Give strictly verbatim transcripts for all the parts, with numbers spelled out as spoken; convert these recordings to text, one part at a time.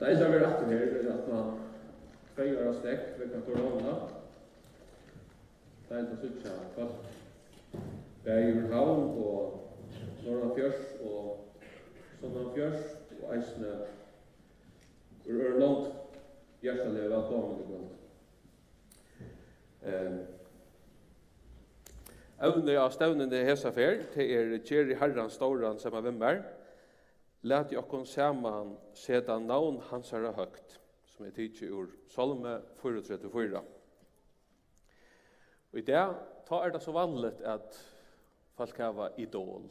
Tað er aftur her, er at man tvey ára strekk vegna korona. Deiligt at síggja fólk, bæði úr Havn og norðanfyri og sunnanfyri og eisini úr øðrum londum. Hjartaliga vælkomin í kvøld. Eh, evnið á stevnuni hesa ferð, tað er: Gerið Harran stóran saman við mær. Latið okkum saman seta navn hansara høgt, sum er tikið úr Sálmi fýraogtretivu fýra. Og í dag, tá er tað so vanligt, at fólk hava idol.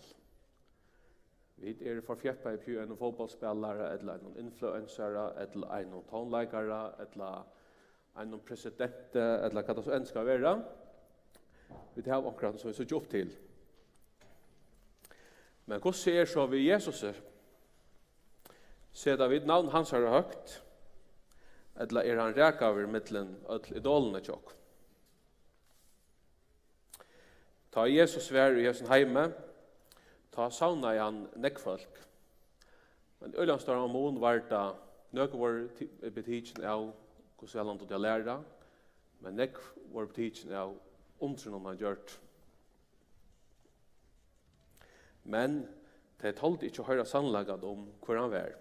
Vit eru forfjeppaði upp í einum fótbóltsspælara, ella einum influensara, ella einum tónleikara, ella einum presidenti, ella hvat tað so enn skal vera. Vit hava onkran, sum vit síggja upp til. Men hvussu er so við Jesusi? Seta vit navn hansara høgt, ella er hann rakaður millum øll idolini hjá okkum? Tá Jesus var í hesum heimi, tá savnaði hann nógv fólk. Men í øgiliga stóran mun var tað, nøkur vóru ti-, betikin av, hvussu væl hann dugdi at læra, men nógv vóru betikin av undrunum, hann gjørdi. Men tey toldu ikki at hoyra sannleikan um, hvør hann var.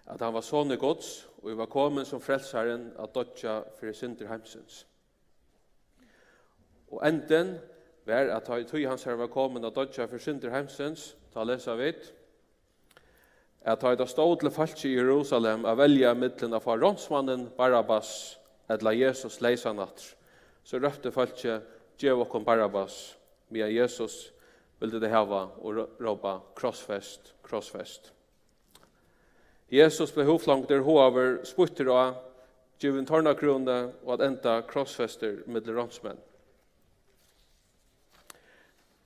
At hann var sonur Guds, og var komin sum frelsarin at doyggja fyri syndir heimsins. Og endin var, at tá ið tíð hansara var komin at doyggja fyri syndir heimsins, tá lesa vit, at tá ið tað stóð til fólkið í Jerusalem at velja millum at fáa ránsmannin Barabbas ella Jesus leysan aftur, so rópti fólkið: Gev okkum Barabbas, meðan Jesus vildi tey hava og ró-, rópa: Krossfest, krossfest. Jesus bleiv húðflongdur, háðaður, spýttur á, givin tornakrúnu og at enda krossfestur millum ránsmenn.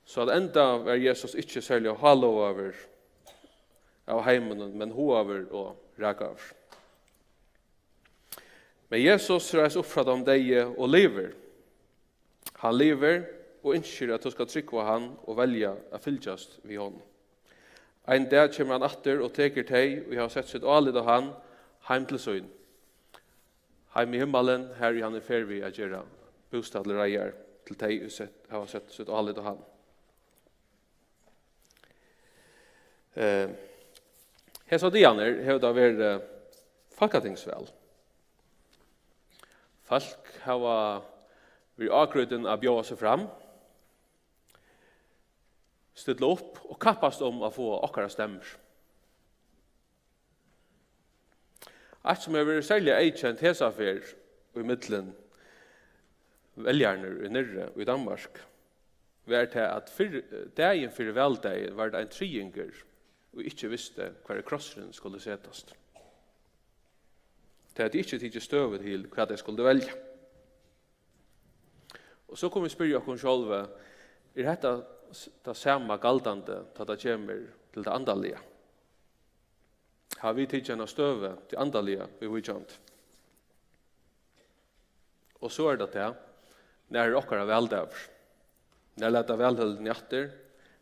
So at enda var Jesus ikki serliga hálógaður av heiminum, men háðaður og rakaður. Men Jesus reis upp frá teimum deyðu og livir. Hann livir og ynskir, at tú skal trúgva á hann og velja at fylgjast við honum. Ein dag kemur hann aftur og tekur tey, ið hava sett sítt álit á hann, heim til sín. Heim í himmalin, har ið hann er ferð við at gera bústað til reiðar til tey, ið sett, hava sett sítt álit á hann. Eh, hesa dagarnar hevur tað verið, eh, fólkatingsval. Fólk hava verið ágrýtin at bjóða seg fram, stilla upp og kappast um at fáa okkara stemmur. Eitt, sum hevur verið serliga eyðkent hesa ferð í millum veljararnar í Niðri í Danmark, var tað, at fyrr, dagin fyri valdagin var tað ein triðingur, ið ikki visti, hvar krossurin skuldi setast. Tey høvdu ikki tikið støðu til, hvat tey skuldu velja. Og so kunnu vit spyrja okkum sjálv: Er hetta s-, tað sama galdandi, tá tað kemur til tað andaliga? Hava vit tikið eina støðu til andaliga viðvíkjandi? Og so er tað tað, nær er okkara valdagur? Nær lata valhøldini aftur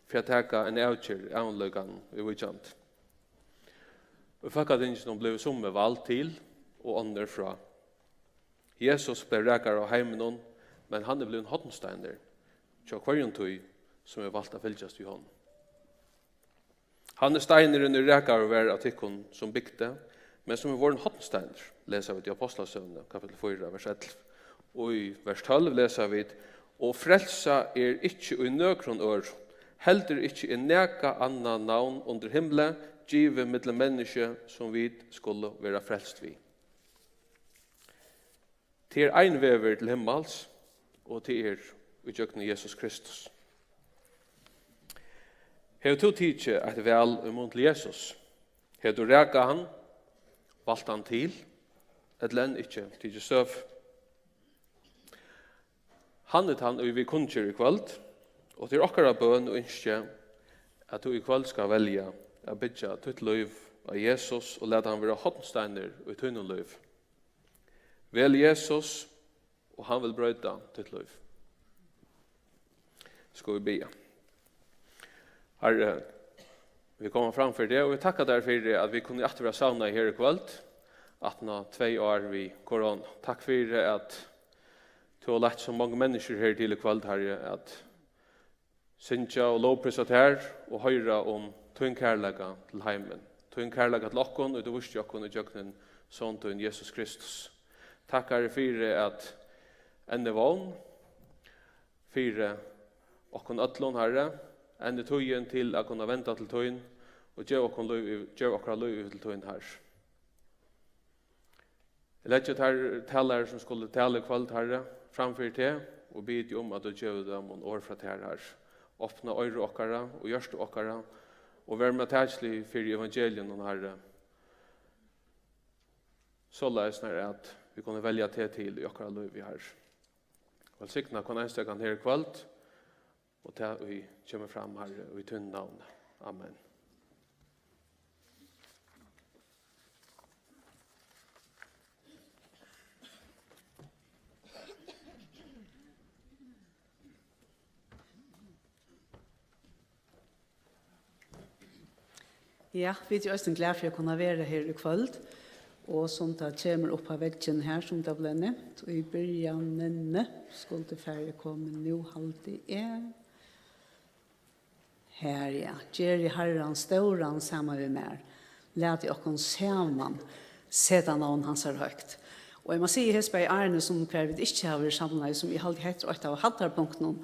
fyri at taka eina avgerð, avleiðingarnar viðvíkjandi? Í Fólkatinginum blivu summi vald til og onnur frá. Jesus bleiv rakaður av heiminum, men hann er blivin hornsteinur hjá hvørjum tí, sum er valt at fylgjast við honum. Hann er steinurin, ið rakaður var av tykkum, sum bygdu, men sum er vorðin hornsteinur, lesa vit í Ápostlasøguni, kapittul fýra, vers ellivu. Og í vers tólv lesa vit: Og frelsa er ikki í nøkrum øðrum, heldur ikki er nakað annað navn undir himli givið millum menniskju, sum vit skulu vera frelst við. Tað er ein vegur til himmals, og tað er ígjøgnum Jesus Kristus. Hevur tú tikið eitt val í mun til Jesus? Hevur tú rakað hann, valt hann til, ella enn ikki tikið støðu? Hann er tann, ið vit kunngera í kvøld, og tað er okkara bøn og ynski, at tú í kvøld skal velja at byggja títt lív á Jesus og lata hann vera hornsteinur í tínum lívi. Vel Jesus, og hann vil broyta títt lív. Skulu vit biðja. Harri, Vit koma fram fyri teg, og vit takka tær fyri, at vit kunnu aftur vera savnaði her í kvøld, aftan á tvey ár við korona. Takk fyri, at tú hevur leitt so mong menniskju her til í kvøld, Harri, at syngja og lovprísa tær og hoyra um tín kærleika til heimin, tín kærleika til okkum, og tú vísti okkum ígjøgnum Son tín, Jesus Kristus. Takk, Harri, fyri, at enn er vón fyri okkum øllum, Harri. Enn er tíðin til at kunna venda til tín og geva okkum lív, geva okkara lív yvir til tín, Harri. Eg leggi tær talarar, sum skulu tala í kvøld, Harri, fram fyri teg og biði teg um, at tú gevur teimum orð frá tær, Harri. Opna oyru okkara og hjørtu okkara og ver móttakilig fyri evangeliinum, Harri. Soleiðis, Harri, at vit kunnu velja teg til í okkara lívi, Harri. Vælsigna hvønn einstakan her í kvøld, og tað, ið kemur fram, Harri, í tínum navni. Amen. Ja, vit eru eisini glað fyri at kunna vera her í kvøld, og sum tað kemur upp á veggin her, sum tað bleiv nevnt í byrjanini, skuldi farið komið nú, haldi eg. Her, ja. Gerið Harran stóran saman við mær. Latið okkum saman seta navn hansara høgt. Og eg má siga, hesi bæði árini, sum hvar vit ikki hava verið samlaði, sum eg haldi, hetta er eitt av hæddarpunktunum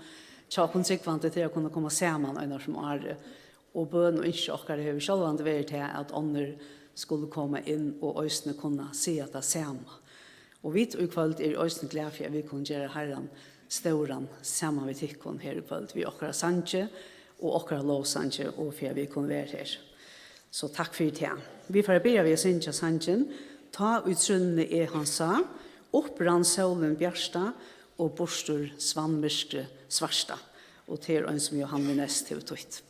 hjá okkum trúgvandi, til at kunna koma saman eina ferð um árið. Og bøn og ynski okkara hevur sjálvandi verið tað, at onnur skulu koma inn og eisini kunna siga tað sama. Og vit í kvøld eru eisini glað fyri, at vit kunnu gera Harran stóran saman við tykkum her í kvøld, við okkara sangi og okkara lovsangi, og fyri, at vit kunnu vera her. So takk fyri tað. Vit fara at byrja við at syngja sangin Tá í trúnni eg hann sá, upp rann sólin bjarta, og burtur svann myrkrið svarta. Og tað er ein, sum Jóhan Vinest hevur týtt.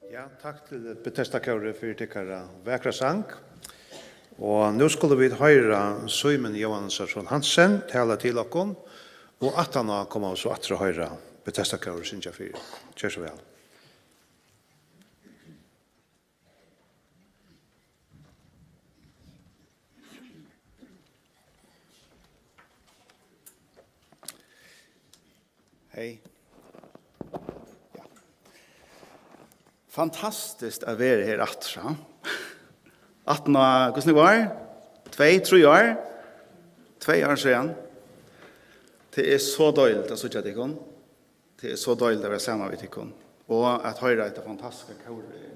Ja, takk til Betesda-kórið fyri tykkara vakra sang. Og nú skulu vit hoyra Símun Jóhannesson Hansen tala til okkum, og aftaná koma vit so aftur at hoyra Betesda-kórið syngja fyri okkum. Ger so væl. Hey. Ja. Fantastiskt at vera her aftur, ha? Aftan á, hvussu nógv ár? Tvey, trý ár? Tvey ár síðan. Tað er so deiligt at síggja tykkum. Tað er so deiligt at vera saman við tykkum. Og at hoyra hetta fantastiska kórið.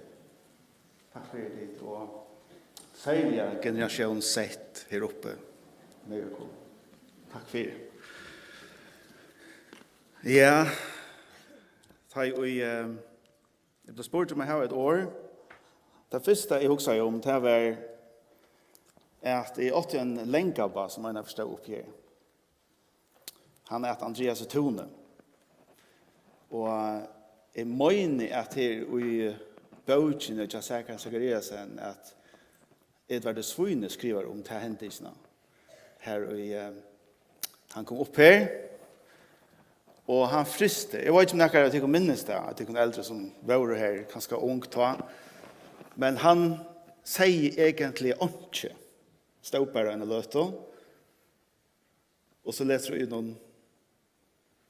Takk fyri tit, og serliga generatión Z her uppi. Mega cool. Takk fyri. Ja, tá ið, eh, eg bleiv spurdur um at hava eitt orð. Tað fyrsta eg hugsaði um, tað var, at eg átti ein langabba, sum einaferð stóð uppi her. Hann æt Andrias í Túni. Og eg meini, at her í bókini hjá Zaka Zachariasen, at Edvard í Svínoy skrivar um ta hendingina. Her í, eh, hann kom upp her, og hann frysti. Eg veit ikki, um nakar av tykkum minnist tað, at tykkum eldru sum vóru her, kanska ung tá. Men hann segði eigentliga einki. Stóð bara eina løtu. Og so lesur tú í honum: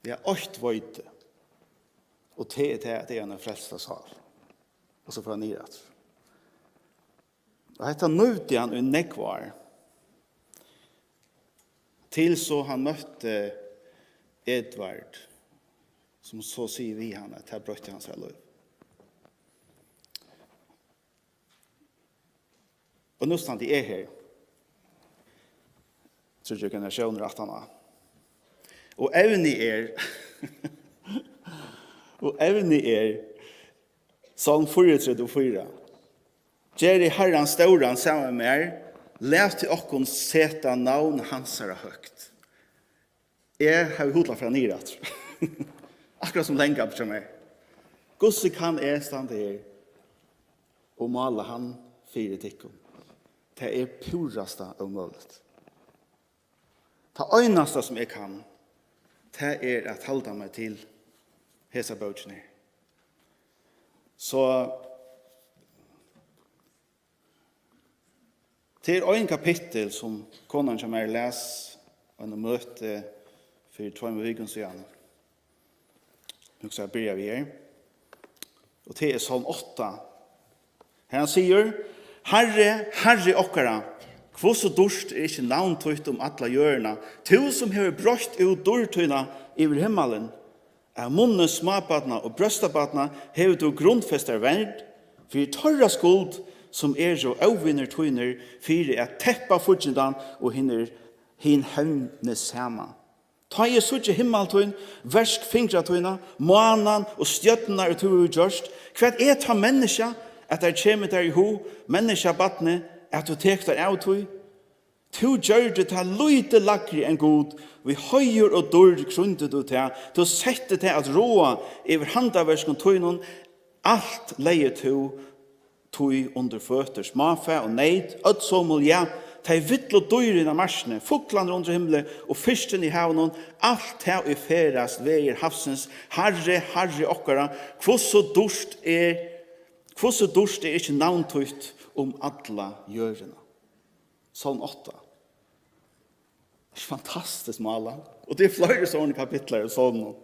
"Ja, eitt veit eg, og tað er tað, at eg eri ein frelst sál." Og so fór hann niður aftur. Og hetta nívdi hann í nógv ár, til so hann møtti Edvard, sum so sigur við hann, at tað broytti hansara lív. Og nú standi eg her, tríggjar generatiónir aftaná. Og evnið er, og evnið er Sálm fýraogtretivu fýra. Gerið Harran stóran saman við mær, latið okkum seta navn hansara høgt. Eg havi hug til at fara niður aftur. Akkurát sum langabbi hjá mær. Hvussu kann eg standa her og mála hann fyri tykkum? Tað er púrasta ómøguligt. Tað einasta, sum eg kann, tað er at halda meg til hesa bókina her. So, tað er ein kapittul, sum konan hjá mær las á einum møti fyri tveimum vikum síðan. Hugsa, eg byrja við her. Og tað er Sálm átta. Har hann sigur: "Harri, Harri okkara, hvussu dýrt er ikki navn títt um alla jørðina, tú sum hevur breitt út dýrd tína yvir himmalin. Av munni smábarna og bróstabarna hevur tú grundfestar vernd, fyri teirra skuld, sum eru óvinir tínir, fyri at teppa fíggindan og hinir, hin hevni sama. Tá eg síggi himmal tín, verk fingra tína, mánan og stjørnurnar, ið tú hevur gjørt, hvat er tá menniskja, at tær kemur tær í hug, menniskjabarni, at tú tekur tær av tí? Tú gjørdi tað lítið lægri enn Gud, við heiður og dýrd krýndi tú tað, tú setti tað at ráða yvir handaverkum tínum, alt legði tú tí undir føtur, smáfæ og neyt, øll somul, ja, tey villu dýrini á markini, fuglarnir undir himli og fiskin í havinum, alt tað, ið ferðast vegir havsins. Harri, Harri okkara, hvussu dýrt er, hvussu dýrt er ikki navn títt um alla jørðina." Sálm átta. Tað er fantastiskt málað. Og tað er fleiri sovorðnir kapitlar í Sálminum.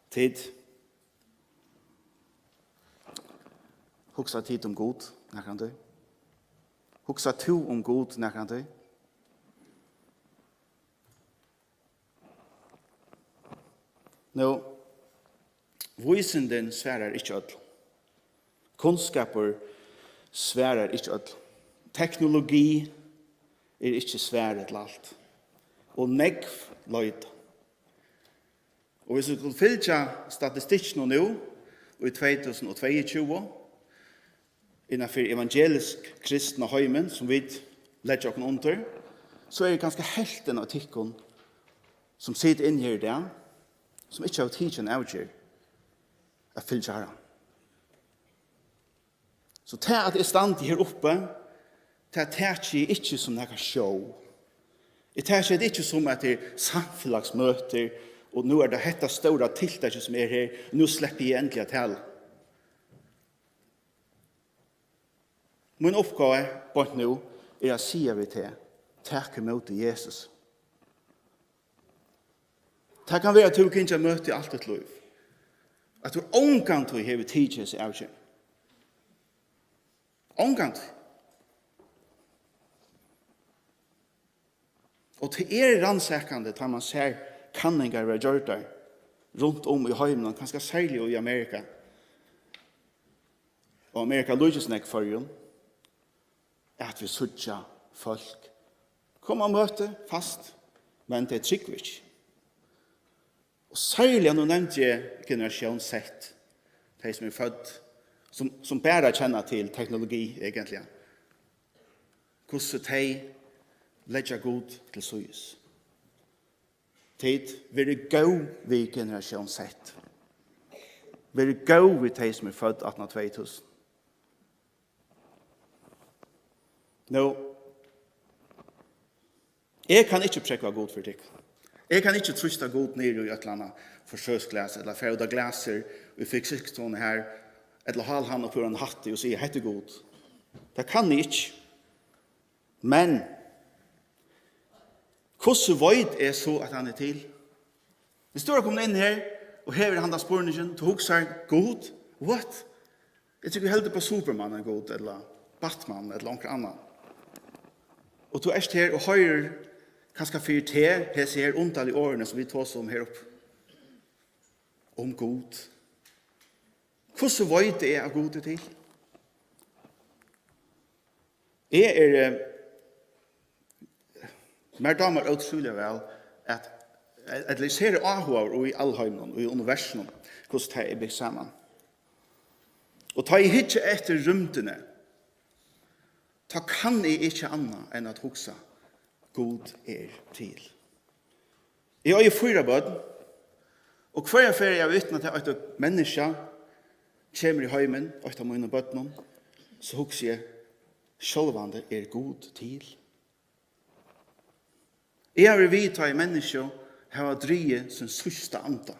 Tit, hugsa tit um Gud nakrantíð? Hugsa tú um Gud nakrantíð? Nú, vísindin svarar ikki øllum. Kunnskapur svarar ikki øllum. Teknologi er ikki svarið til alt. Og nógv leita. Og hvis vit skulu fylgja statistikkinum nú, í tvey túsund og tveyogtjúgu, innan fyri evangelisk kristna heimin, sum vit leggja okkum undir, so er kanska helvtin av tykkum, sum sita inni her í dag, sum ikki hava tikið eina avgerð at fylgja Harranum. So tað, at eg standi her uppi, tað taki eg ikki sum nakað show. Eg taki tað ikki sum, at tað er samfelagsmøtir, og nú er tað hetta stóra tiltakið, sum er her, nú sleppi eg endiliga at tala. Mín uppgáva beint nú er at siga við teg: tak ímóti Jesus. Tað kann vera, at tú hevur gingið á møti alt títt lív, at tú ongantíð hevur tikið hesa avgerð. Ongantíð. Og tað er rannsakandi, tá man sær kanningar verða gjørdar runt um í heiminum, kanska serliga í Amerika. Og Amerika líkist nógv Føroyum, at vit síggja fólk koma á møti fast, men tey trúgva ikki. Og serliga, nú nevndi eg generatión Z, tey sum eru fødd, sum, sum bara kenna til teknologi, eigentliga. Hvussu tey leggja Gud til síðis. Tit, verið góð við generatión Z. Verið góð við tey, sum eru fødd aftan á tvey túsund. Nú, eg kann ikki prógva Gud fyri tykkum. Eg kann ikki trýsta Gud niður í eitt ella annað forsøksglas, ella fara út á glasir í fysikkstovuni her, ella hála hann upp úr einum hatti og siga: "Hetta er Gud." Tað kann eg ikki. Men hvussu veit eg so, at hann er til? Viss tú ert komin inn her og hevur handan spurningin, tú hugsar: "Gud, what?" Eg trúgvi heldur upp á Superman enn Gud, ella Batman, ella onkur annan. Og tú ert her og hoyrir kanska fyri teg hesi her undarligu orðini, sum vit tosa um her uppi, um Gud. Hvussu veit eg, at Gud er til? Eg eri, eh, mær dámar ótrúliga væl, at, ella eg eri sera áhugaður í alheiminum, í universinum, hvussu tað er bygt saman. Og tá eg hyggi eftir rúmdini, tá kann eg ikki annað enn at hugsa: Gud er til. Eg eigi fýra børn, og hvørja ferð eg havi vitnað til, eitt menniskja kemur í heimin, eitt av mínum børnum, so hugsi eg: sjálvandi er Gud til. Eg havi verið við, tá ið menniskju hava drigið sín síðsta anda.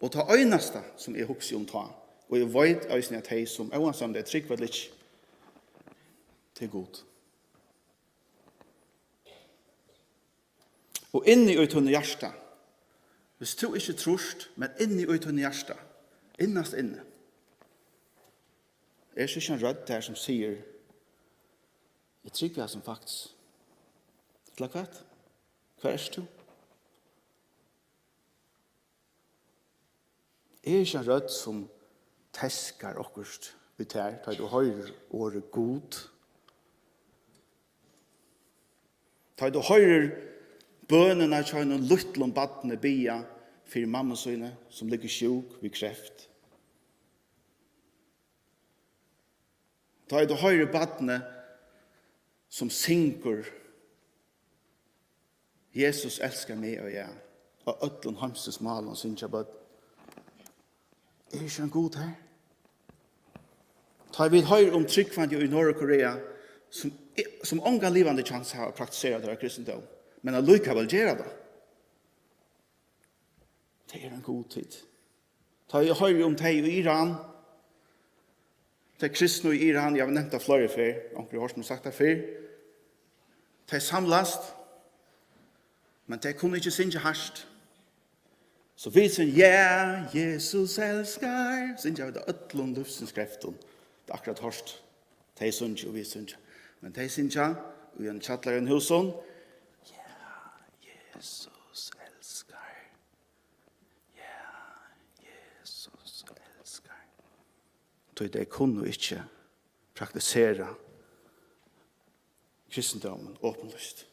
Og tað einasta, sum eg hugsi um tá, og eg veit eisini, at tey, sum, óansæð um tey trúgva ella ikki, tað er Gud. Og inni í tínum hjarta, viss tú ikki trýrt, men inni í tínum hjarta, innast inni, er so ikki ein rødd har, sum sigur: "Eg trúgvi hasum faktiskt." Ella hvat? Hvar ert tú? Er ikki ein rødd, sum teskar okkurt í tær, tá tú hoyrir orðið Gud? Tá tú hoyrir bønina hjá einum lítlum barni biðja fyri mammu síni, sum liggur sjúk við kreft. Tá tú hoyrir barnið, sum syngur: "Jesus elskar meg, og ja." Á øllum heimsins málum syngja børn. Er ikki ein Gud har? Tá vit hoyra um trúgvandi í Norðurkorea, sum, sum ongan livandi kjans hava praktiserað teirra kristindóm, men allíkavæl gera tað. Tað er ein Gud, tit. Tá eg hoyri um tey í Iran, tey kristnu í Iran, eg havi nevnt tað fleiri ferð, onkur hevur hoyrt meg sagt tað fyrr, tey samlast, men tey kunnu ikki syngja hart. So vit syngja: "Ja, Jesus elskar", syngja vit av øllum lívsins kreftum. Tað er akkurát hoyrt. Tey syngja og vit syngja. Men tey syngja í ein kjallara í einum húsum: "Ja, Jesus elskar. Ja, Jesus elskar." Tí tey kunnu ikki praktisera kristindómin opinlýst.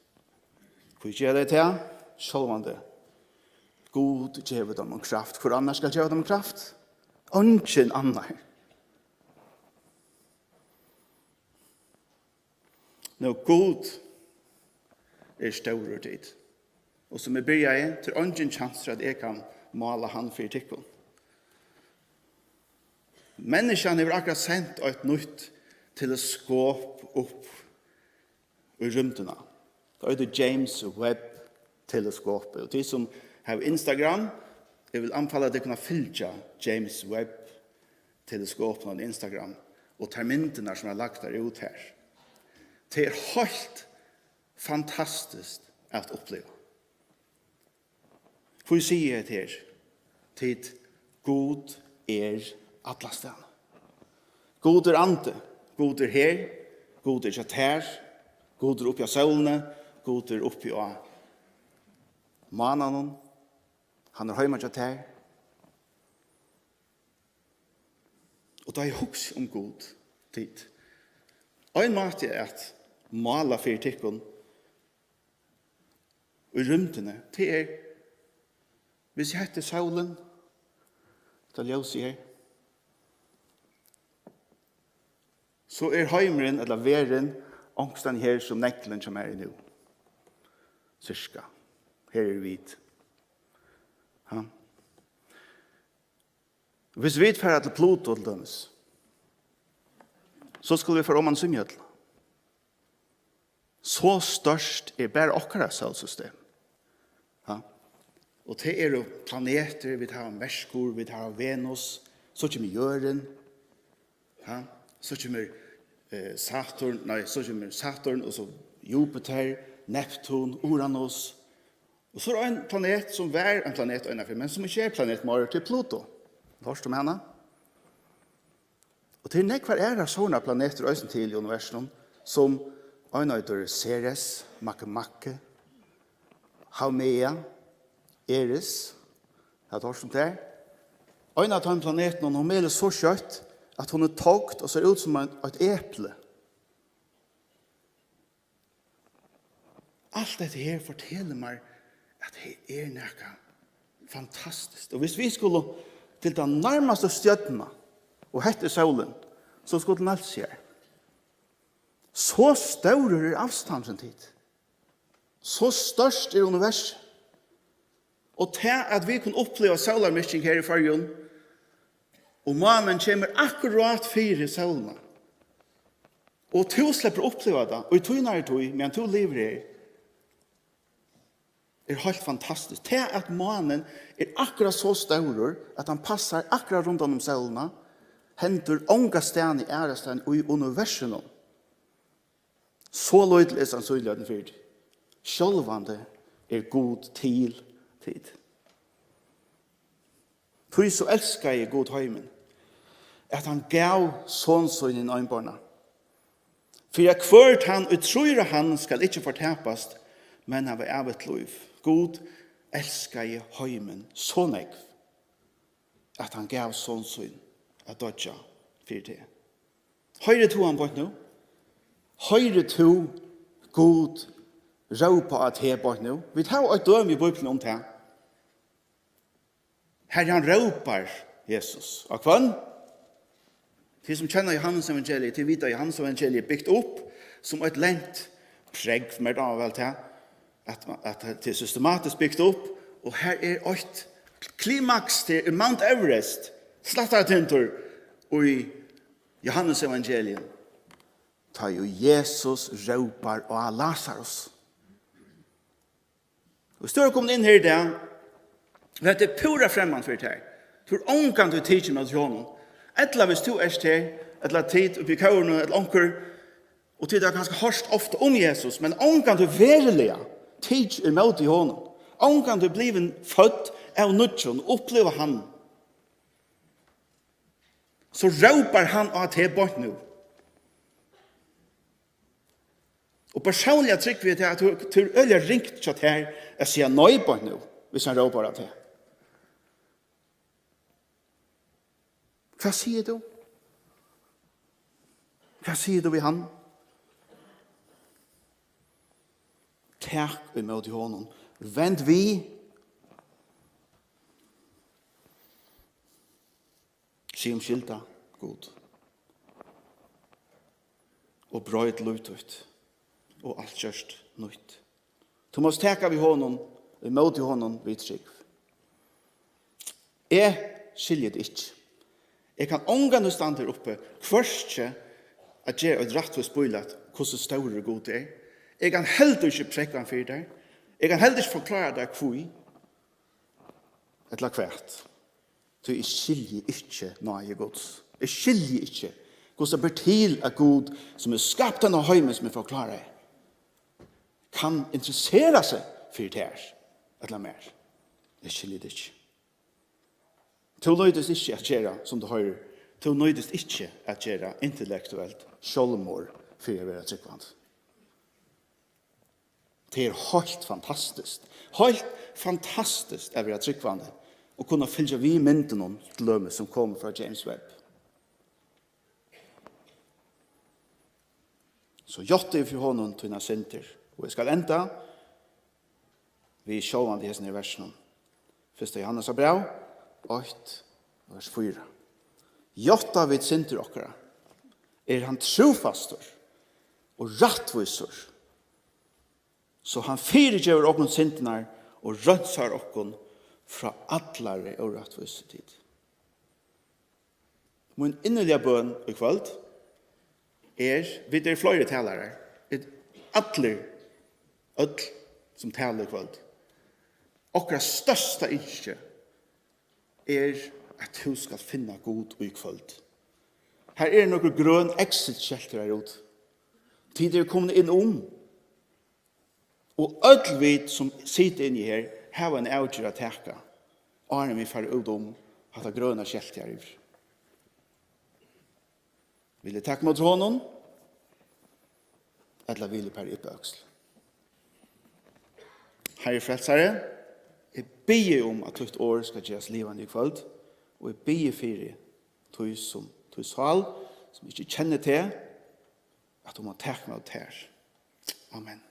Hví gera tey tað? Sjálvandi. Gud gevur teimum kraft. Hvør annar skal geva teimum kraft? Eingin annar. Nú, Gud er stórur, tit. Og sum eg byrjaði, tað er eingin kjansur, at eg kann mála hann fyri tykkum. Menniskjan hevur akkurát sent eitt nýtt teleskop upp í rúmdina. Tað eitur James Webb teleskopið. Og tit sum hava Instagram, eg vil anbefala tykkum at fylgja James Webb teleskopinum á Instagram og tær myndirnar sum eru lagdar út har. Tað er heilt fantastiskt at uppliva. Hví sigi eg hetta her? Tit, Gud er allastaðni. Gud er andi. Gud er her. Gud er hjá tær. Gud er uppi á sólini. Gud er uppi á mánanum. Hann er heima hjá tær. Og tá eg hugsi um Gud, tit, ein máti at mála fyri tykkum í rúmdini, tað er, hvis hetta er sólin, tað ljósið her, so er heimurin, ella verðin, onkustaðni her, sum neglin hjá mær er nú. Sirka. Her eru vit. Ha? Hvis vit fara til Pluto, til dømis, so skulu vit fara oman í svimjihøllina. So stórt er bara okkara sólsystem. Ja. Og tað eru planetir, vit hava Merkur, vit hava Venus, so kemur jørðin. Ja. So kemur, eh, Saturn, nei, so kemur Saturn, og so Jupiter, Neptun, Uranus. Og so er ein planet, sum var ein planet einaferð, men sum ikki er planet meir, til Pluto. Hoyrt um hana? Og tað eru nógvar aðrar sovorðnar planetir eisini til í universinum, sum ein eitur Ceres, Makemake, Haumea, Eris. Hava tit hoyrt um tær? Ein av teimum planetunum, hon melur so skjótt, at hon er togd og sær út sum ein, eitt epli. Alt hetta her fortelur mær, at her er nakað fantastiskt. Og hvis vit skulu til ta nærmastu stjørnuna, og hetta er sólin, so skuldi hon alt sær. So stórur er avstandurin, tit. So stórt er universið. Og tað, at vit kunnu uppliva sólarmyrking her í Føroyum, og mánin kemur akkurát fyri sólina, og tú sleppur at uppliva tað í tínari tíð, meðan tú livir her, er heilt fantastiskt. Tað, at mánin er akkurát so stórur, at hann passar akkurát rundan um sólina, hendir ongastaðni aðrastaðni í universinum. So lítil er sannsynligheitin fyri tí. Sjálvandi er Gud til tit. Tí so elskaði Gud heimin, at hann gav son sín hin einborna, fyri at hvør tann, ið trýr á hann, skal ikki fortapast, men hava ævigt lív. Gud elskaði heimin so nógv, at hann gav son sín at doyggja fyri teg. Hoyrir tú hann beint nú? Hoyrir tú Gud rópa á teg beint nú? Vit hava eitt dømi í Bíbliuni um tað. Har hann rópar, Jesus. Á hvønn? Tit sum kenna Jóhannes evangeliið, tit vita, at Jóhannes evangeliið er bygt upp sum eitt langt prógv, mær dámar væl tað, at, at tað er systematiskt bygt upp, og har er eitt klimaks, tað er Mount Everest, slættaratindur í Jóhannes evangelium. Tá ið Jesus rópar á Lasarus. Hvis tú ert komin inn her í dag, og hetta er púra fremmant fyri tær, tú hevur ongantíð tikið ímóti honum, ella hvis tú ert her, ella tit uppi í kórinum, ella onkur, og tit hava kanska hoyrt ofta um Jesus, men ongantíð veruliga tikið ímóti honum, ongantíð blivin fødd av nýggjum, upplivað hann, so rópar hann á teg beint nú. Og persónliga trúgvi eg tað, at tú, tú er øgiliga ringt hjá tær at siga nei beint nú, hvis hann rópar á teg. Hvat sigur tú? Hvat sigur tú við hann? Tak ímóti honum. Vend við. Sig umskylda, Gud. Og broyt lív títt. Og alt gjørt nýtt. Tú mást taka við honum, ímóti honum við trúgv. Eg skilji tað ikki. Eg kann ongantíð standa her uppi, hvørki at gera eitt rættvíst bílæt, hvussu stórur Gud er. Eg kann heldur ikki prógva hann fyri tær. Eg kann heldur ikki forklára tær hví. Ella hvat. Tí eg skilji ikki náði Guds. Eg skilji ikki, hvussu tað ber til, at Gud, sum hevur skapt henda heimin, sum eg forkláraði, kann interessera seg fyri tær ella mær. Eg skilji tað ikki. Tú noyðist ikki at gera, sum tú hoyrir, tú noyðist ikki at gera intellektuelt sjálvmorð fyri at vera trúgvandi. Tað er heilt fantastiskt. Heilt fantastiskt at vera trúgvandi og kunna fylgja við myndunum, til dømis, sum koma frá James Webb. So játti eg fyri honum tínar syndir, og eg skal enda við sjálvandi hesum her versinum. Fyrsta Jóhannesar bræv, eitt, vers fýra. Játta vit syndir okkara, er hann trúfastur og rættvísur, so hann fyrigevur okkum syndirnar og reinsar okkum frá allari órættvísi. Tit. Mín inniliga bøn í kvøld er, vit eru fleiri talarar, vit allir, øll sum tala í kvøld. Okkara størsta ynski er, at tú skalt finna Gud í kvøld. Her eru nøkur grøn exit-skelti har úti. Tit eru komin inn um. Og øll vit, sum sita inni her, hava ein avgerð at taka, áðrenn vit fara út um hatta grøna skeltið har yvir. Vil eg taka ímóti honum, ella vil eg bara yppa øksl? Harri Frelsari, eg biði um, at títt orð skal gerast livandi í kvøld, og eg biði fyri tí, sum, tí sál, sum ikki kennir teg, at hon má taka ímóti tær. Amen.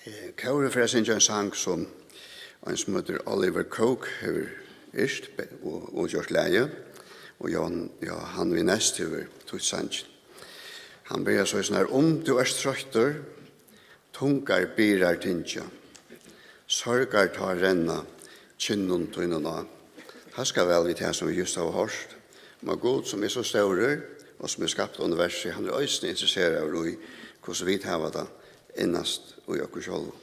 Eh, kórið fer at syngja ein sang, sum ein, sum eitur Oliver Coke, hevur yrkt be-, og, og gjørt lagið, og Johan, Johan Vinest hevur týtt sangin. Hann byrjar so í sum her: Um tú ert troyttur, tungar byrðar tyngja, sorgar tá renna kinnum tínum á. Hóskar væl við tað, sum vit júst hava hoyrt, um at Gud, sum er so stórur, og sum hevur skapt universið, hann er eisini interesseraður í, hvussu vit hava tað innast í okkum sjálvum.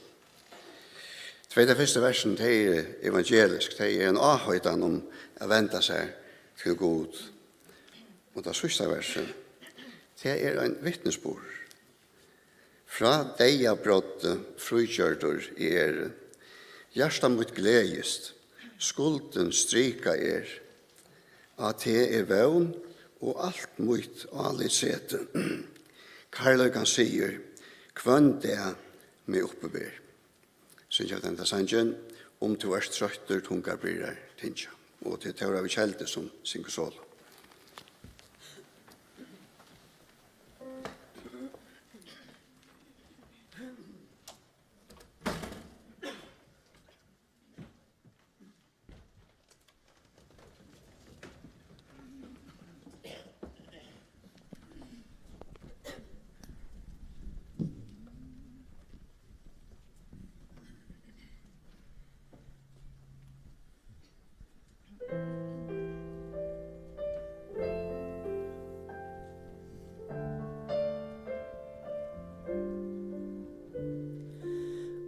Tvey tey fyrstu versini, tey eru evangelisk, tey eru ein áheitan um at venda sær til Gud. Og tað síðsta versið, tað er ein vitnisburður. Frá deyðabroddi frígjørdur eg eri. Hjarta mítt gleðist, skuldin strikað er. Á teg er vón og alt mítt álit setið. Kærleikans sigur hvønn dag meg uppiber. Syngja vit henda sangin, Um tú ert troyttur, tungar byrðar tyngja. Og tað er Tóra við Keldu, sum syngur solo.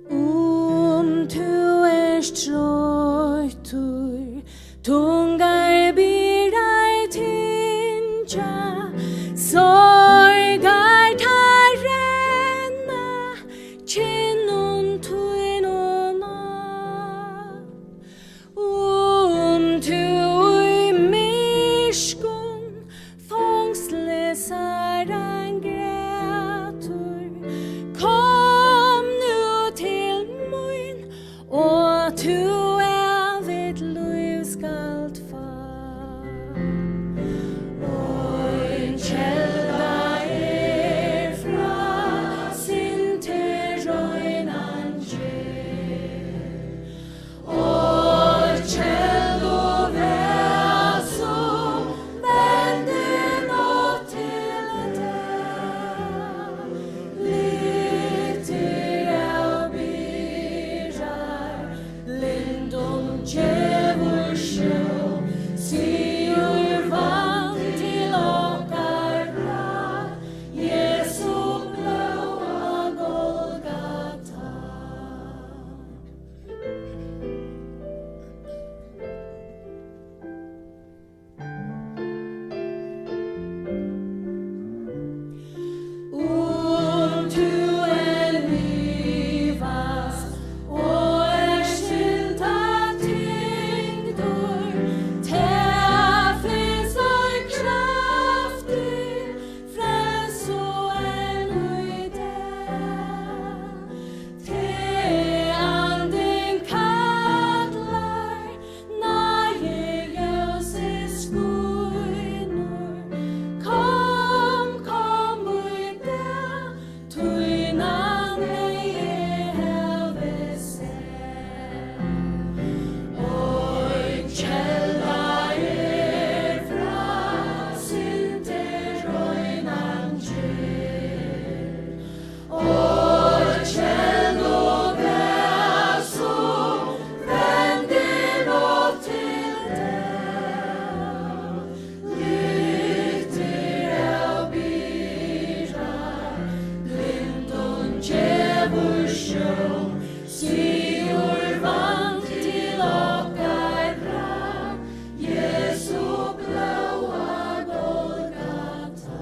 Um tú ert troyttur, tungar byrðar tyngja, sorgar tær renna kinnum tínum á. Um tú í myrkum fongslisar ein grætur, kom nú til mín, og tú ævigt lív skalt Sigur vann til okkara, Jesu blóð á Golgata.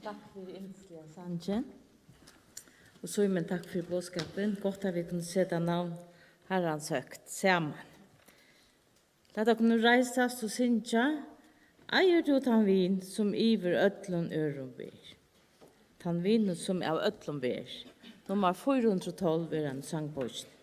Takk fyri yndisliga sangin. Og Símun, takk fyri boðskapin. Gott at vit kunnu seta navn Harrans høgt saman. Lat okkum nú reisast og syngja: Eigur tú tann vin, sum yvir øllum øðrum ber? Tann vin, sum av øllum ber. Nummar fýra hundrað og tólv er ein sangbókin.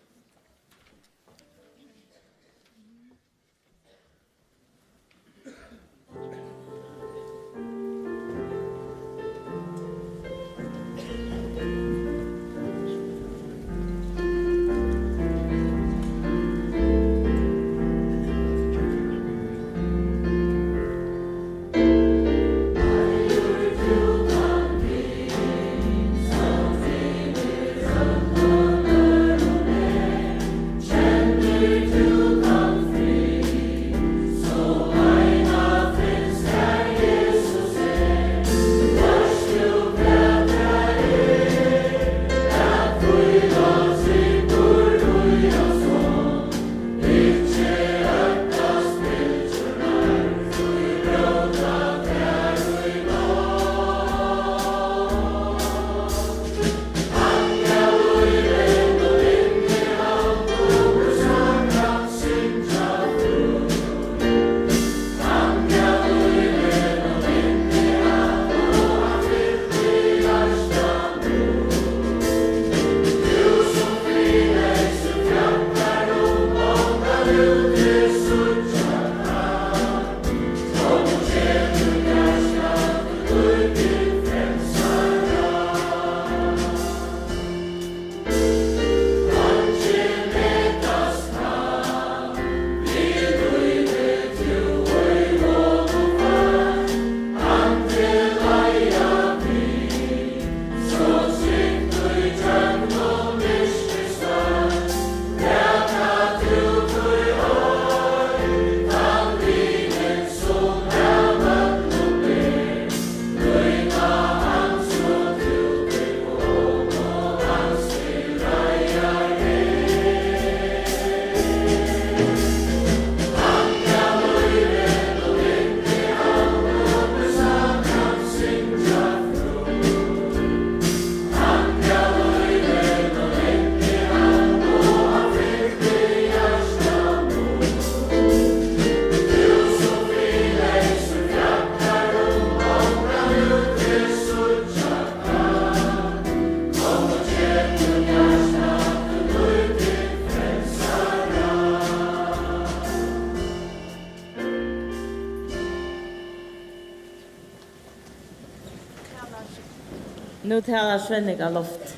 Nú talar Svenni á loft.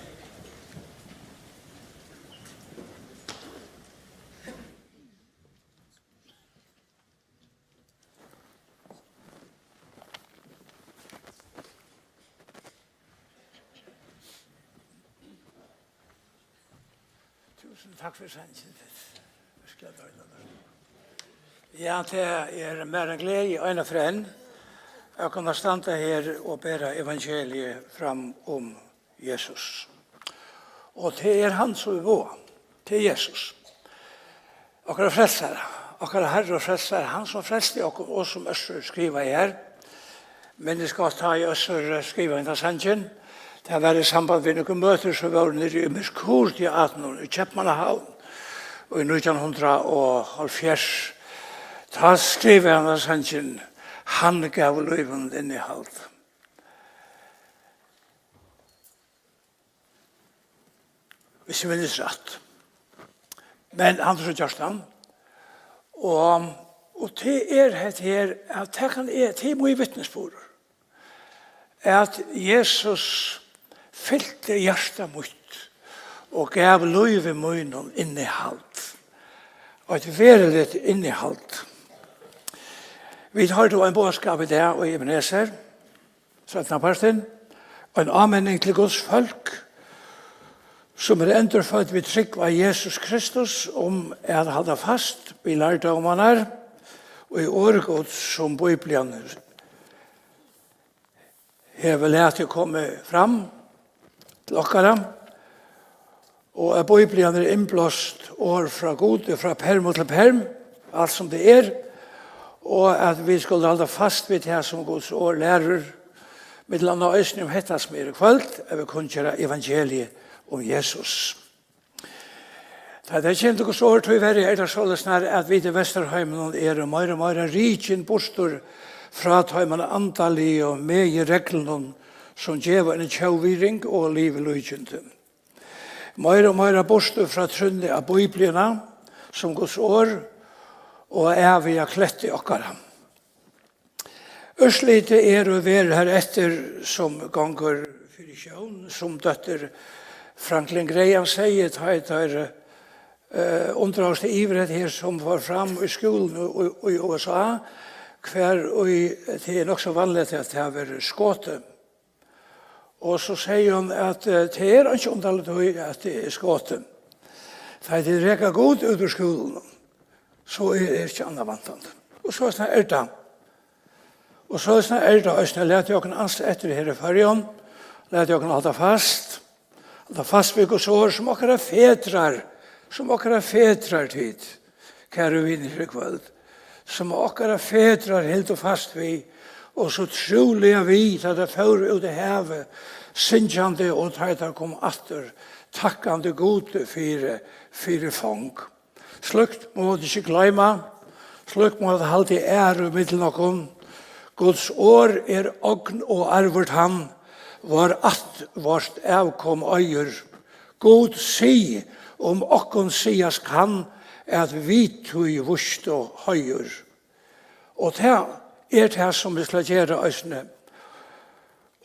Túsund takk fyri sangin. Vit skal deila tað. Ja, tað er mær ein gleði einaferð enn at kunna standa her og bera evangeliið fram um Jesus. Og tað er hann, sum er vág. Tað er Jesus. Okkara frelsara, okkara Harra og frelsara, hann sum frelsti okkum og sum Øssur skrivaði her. Minnist gott, tá ið Øssur, eh, skrivaði henda sangin. Tað var í samband við nøkur møtir, sum vóru niðri í Merkur-teatrinum í Keypmannahavn í nítjan hundrað og hálvfjerðs. Tá skrivaði hann henda sangin, Hann gav lívinum innihald. Hvis eg minnist rætt. Men hann er so gjørt hann. Og, og tað er hetta her, at tað kann eg, tað er mín vitnisburður, at Jesus fylti hjarta mítt og gav lívi mínum innihald. Og eitt veruligt innihald. Vit hoyrdu ein boðskap í dag í Ebenezer. Seinnapartin, ein áminning til Guds fólk, sum er endurfødd við trúgv á Jesus Kristus, um at halda fast við lærdómarnar og í orð Guds, sum Bíblian hevur latið komið fram til okkara, og at Bíblian er innblást orð frá Gudi, frá perm til perm, alt sum tað er, og at vit skulu halda fast við tað, sum Guds orð lærir, millum annað eisini um hetta, sum er í kvøld, at vit kunngera evangeliið um Jesus. Tá tað kemur til Guds orð, tíverri er tað soleiðis, nær at vit í Vesturheiminum eru meira og meira rikin burtur frá teimum andaligu meginreglunum, sum geva eina tjóðvirðing og livilíkindi. Meira og meira burtur frá trúnni á Bíbliuna sum Guds orð og æviga kletti okkara. Úrslitið er og verður har eftir, sum gongur fyri sjón, sum dóttir Franklin Graham segði, tá ið teir, eh, undraðust yvir hetta her, sum fór fram í skúlum í, í U S A, hvar ið tað er nokk so vanligt, at tað verður skotið. Og so segði hon, at, eh, tað er ikki undarligt, tí at tað er skotið. Tá tit reka Gud út úr skúlunum, so er, er ikki annað vantandi. Og soleiðis er tað. Og soleiðis er tað eisini. Latið okkum ansa eftir her í Føroyum. Latið okkum halda fast. Halda fast við Guds orð, sum okkara fedrar, sum okkara fedrar tit, kæru vinir, her í kvøld, sum okkara fedrar hildu fast við, og so trúliga við, tá teir fóru út í havið, syngjandi, og tá ið teir komu aftur, takkandi Gudi fyri, fyri fong. Slíkt mugu vit ikki gloyma. Slíkt mugu vit halda í æru millum okkum. Guds orð er ogn og arvur tann, vár ætt, várt avkom eigur. Gud, sig, um okkum sigast kann, at vit tí vístu heiður. Og tað er tað, sum vit skulu gera eisini,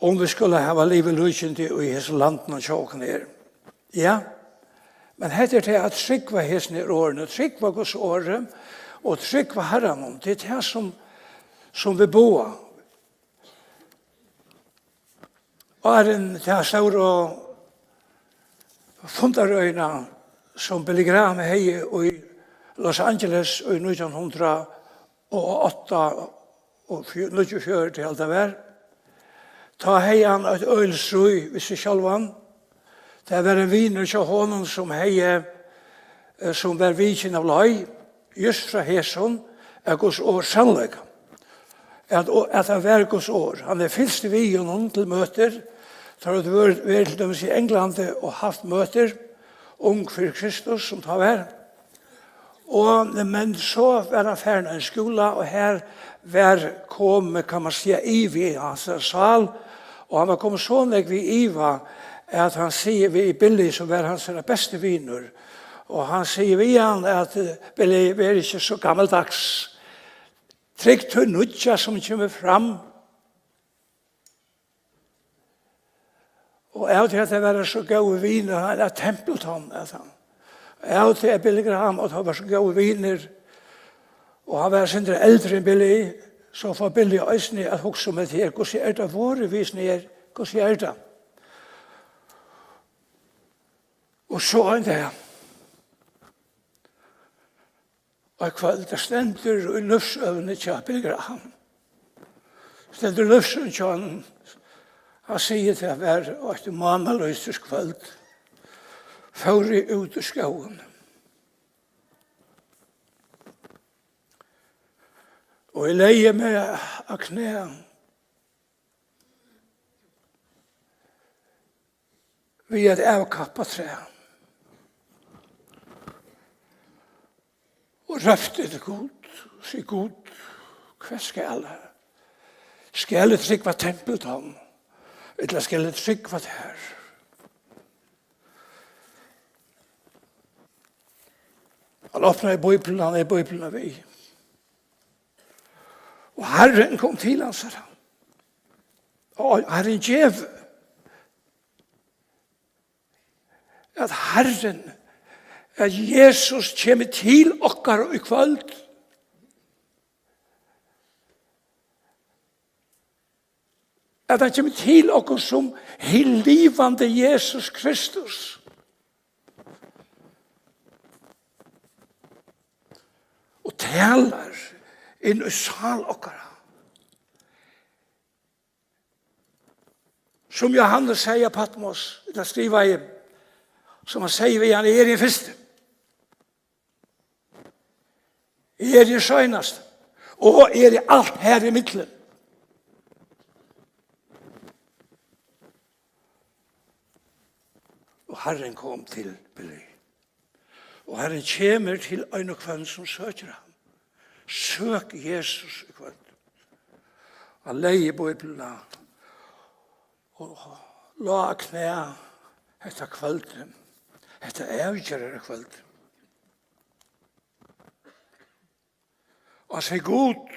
um vit skulu hava livilíkindi í hesum landinum hjá okkum her. Ja, men hetta er tað at trúgva hesum her orðum, trúgva Guds orði og trúgva Harranum. Tað er tað, sum, sum vit boða. Áðrenn ta stóru fundarøðina, sum Billy Graham hevði í Los Angeles í nítjan hundrað og átta og fjø-, níggjuogfjøruti, alt tað var, tá hevði hann eitt øgiliga stríð við seg sjálvan. Tað var ein vinur hjá honum, sum hevði, eh, sum var vikin av leið, júst frá hesum, at Guds orð sannleika. At, at tað var Guds orð. Hann hevði fylgst við honum til møtir. Teir høvdu verið, verið til dømis í Englandi og havt møtir, Ung fyri Kristus, sum tá var. Og, men so var hann farin á ein skúla, og her var komið, kann man siga, ivi í hansara sál, og hann var komin so nógv í iva, at hann sigur við Billy, sum var hansara besti vinur, og hann sigur við hann at, eh, Billy, ver ikki so gammaldags. Trúgv tí nýggja, sum kemur fram. Og av tí at tey vóru so góðir vinir, hann er Templeton, at hann. Av tí at Billy Graham og teir vóru so góðir vinir, og hann var eitt sindur eldri enn Billy, so fór Billy eisini at hugsa um hetta her, hvussu er tað vorðið við hesum her, hvussu er tað? Og so ein dag, og eitt kvøld, tað stendur í lívssøguni hjá Billy Graham. Stendur í lívssøguni hjá honum. Hann sigur, tað var eitt mánalýstiskvøld. Fór eg út í skógin. Og eg legði meg á knæ við at avkappa træ. Og rópti til Gud, og sigi: Gud, hvat skal eg? Skal eg trúgva Templeton, ella skal eg trúgva tær? Hann opnaði Bíbliuna, hann hevði Bíbliuna við. Og Harrin kom til hans, sigur hann. Og Harrin gevi, at Harrin, at Jesus kemur til okkara í kvøld. At hann kemur til okkum sum hin livandi Jesus Kristus. Og talar inn í sál okkara. Sum Jóhannes segði á Patmos, ella skrivaði, sum hann segði við hann: Eg eri hin fyrsti. Eg eri hin seinasti. Og eg eri alt her ímillum. Og Harrin kom til Billy. Og Harrin kemur til ein og hvønn sum søkir hann. Søk Jesus í kvøld. Hann legði Bíbliuna og lá á knæ hetta kvøldið, hetta avgerðarkvøldið. Og hann segði: Gud,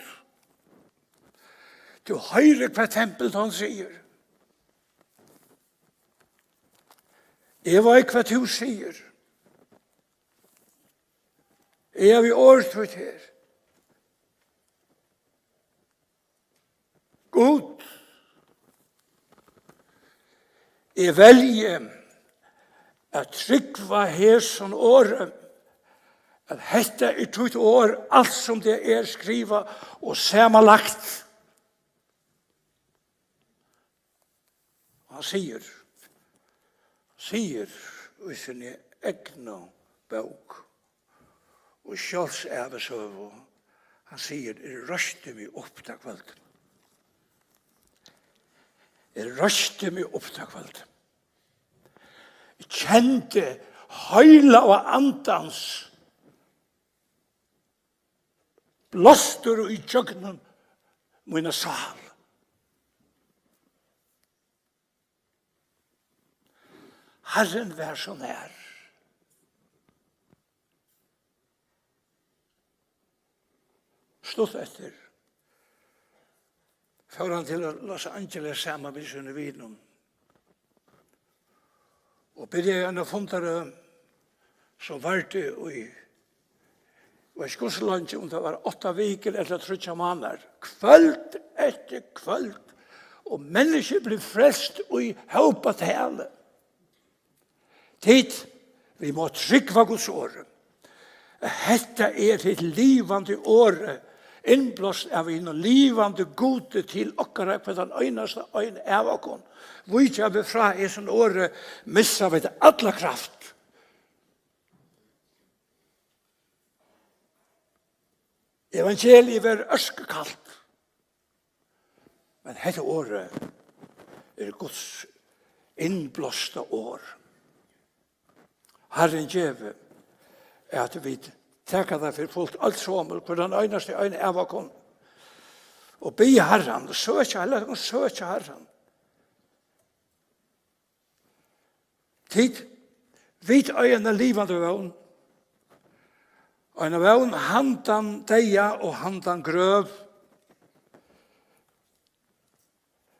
tú hoyrir, hvat Templeton sigur. Eg veit, hvat tú sigur. Eg havi orð títt her. Gud, eg velji at trúgva hesum orði, at hetta er títt orð, alt sum tað er skrivað og samanlagt. Og hann sigur, sigur í síni egnu bók og sjálvsævisøgu, hann sigur: Eg reisti meg upp tað kvøldið. Eg reisti meg upp tað kvøldið. Eg kendi heilaga andans blástur í gjøgnum mína sál. Harrin var so nær. Stutt eftir fór hann til Los Angeles saman við sínum vinum og byrjaði eina fundarøð, sum vardi í, eg veit ikki hvussu leingi, um tað var átta vikur ella tríggjar mánaðar, kvøld eftir kvøld, og menniskju blivu frelst í hópatali. Tit, vit mugu trúgva Guds orði. Hetta er hitt livandi orðið, innblást av hinum livandi Gudi til okkara, hvønn einasta ein av okkum. Víkja vit frá hesum orði, missa vit alla kraft. Evangeliið verður øskukalt. Men hetta orðið er Guds innblásta orð. Harrin gevi, at vit taka tað fyri fult, øll somul, hvør tann einasti ein av okkum, og biðja Harran, og søkja, lat okkum søkja Harran. Tit, vit eiga eina livandi vón. Eina vón handan deyða og handan grøv.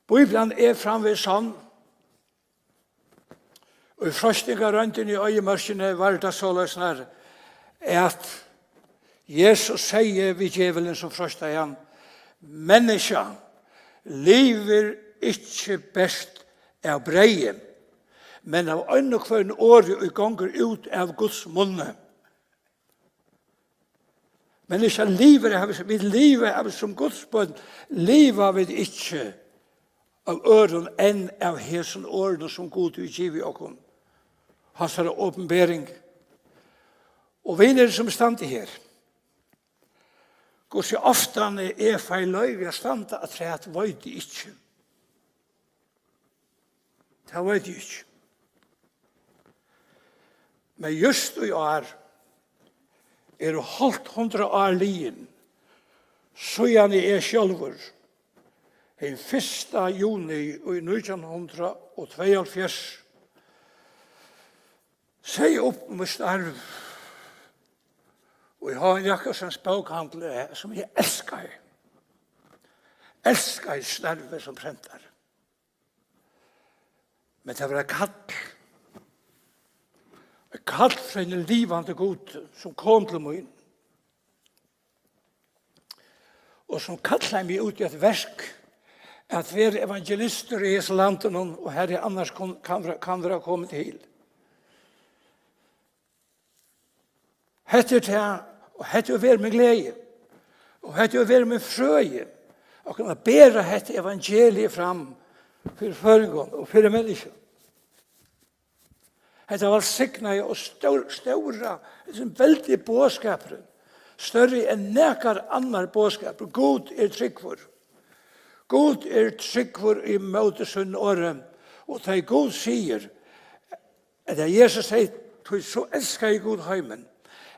Bíblian er framvegis sann. Og í freistingarroyndini í oyðimørkini var tað soleiðis, nær at Jesus segði við djevulin, sum freistaði hann: Menniskja, livir ikki bert av breyði, men av einum hvørjum orði, ið gongur út av Guds munni. Menniskja livir av, vit liva av, sum Guds børn, liva vit ikki av øðrum enn av hesum orðum, sum Gud hevur givið okkum, hansara opinbering. Og vinir sum standa her, hvussu oftani eg fái loyvi at standa afturat, veit eg ikki. Tað veit eg ikki. Men júst í ár eru hálvt hundrað ár liðin, síðani eg sjálvur hin fyrsta juni í nítjan hundrað og tveyoghálvfjerðs segði upp mítt starv í H. N. Jacobsens bókhandli, sum eg elskaði. Elskaði starvið sum prentari. Men tað var eitt kall. Eitt kall frá hinum livandi Gudi, sum kom til mín. Og sum kallaði meg út í eitt verk, at vera evangelistur í hesum landinum, og har eg annars kun, kann, vera- kann vera komin til. Hetta er tað, og hetta hevur verið mín gleði, og hetta hevur verið mín frøði, at kunna bera hetta evangeliið fram fyri føroyingum og fyri menniskjum. Hetta vælsignaða og stór-, stóra, hesin veldigi boðskapurin, størri enn nakar annar boðskapur. Gud er trúgvur. Gud er trúgvur ímóti sínum orði, og tá ið Gud sigur, at Jesus segði: Tí so elskaði Gud heimin,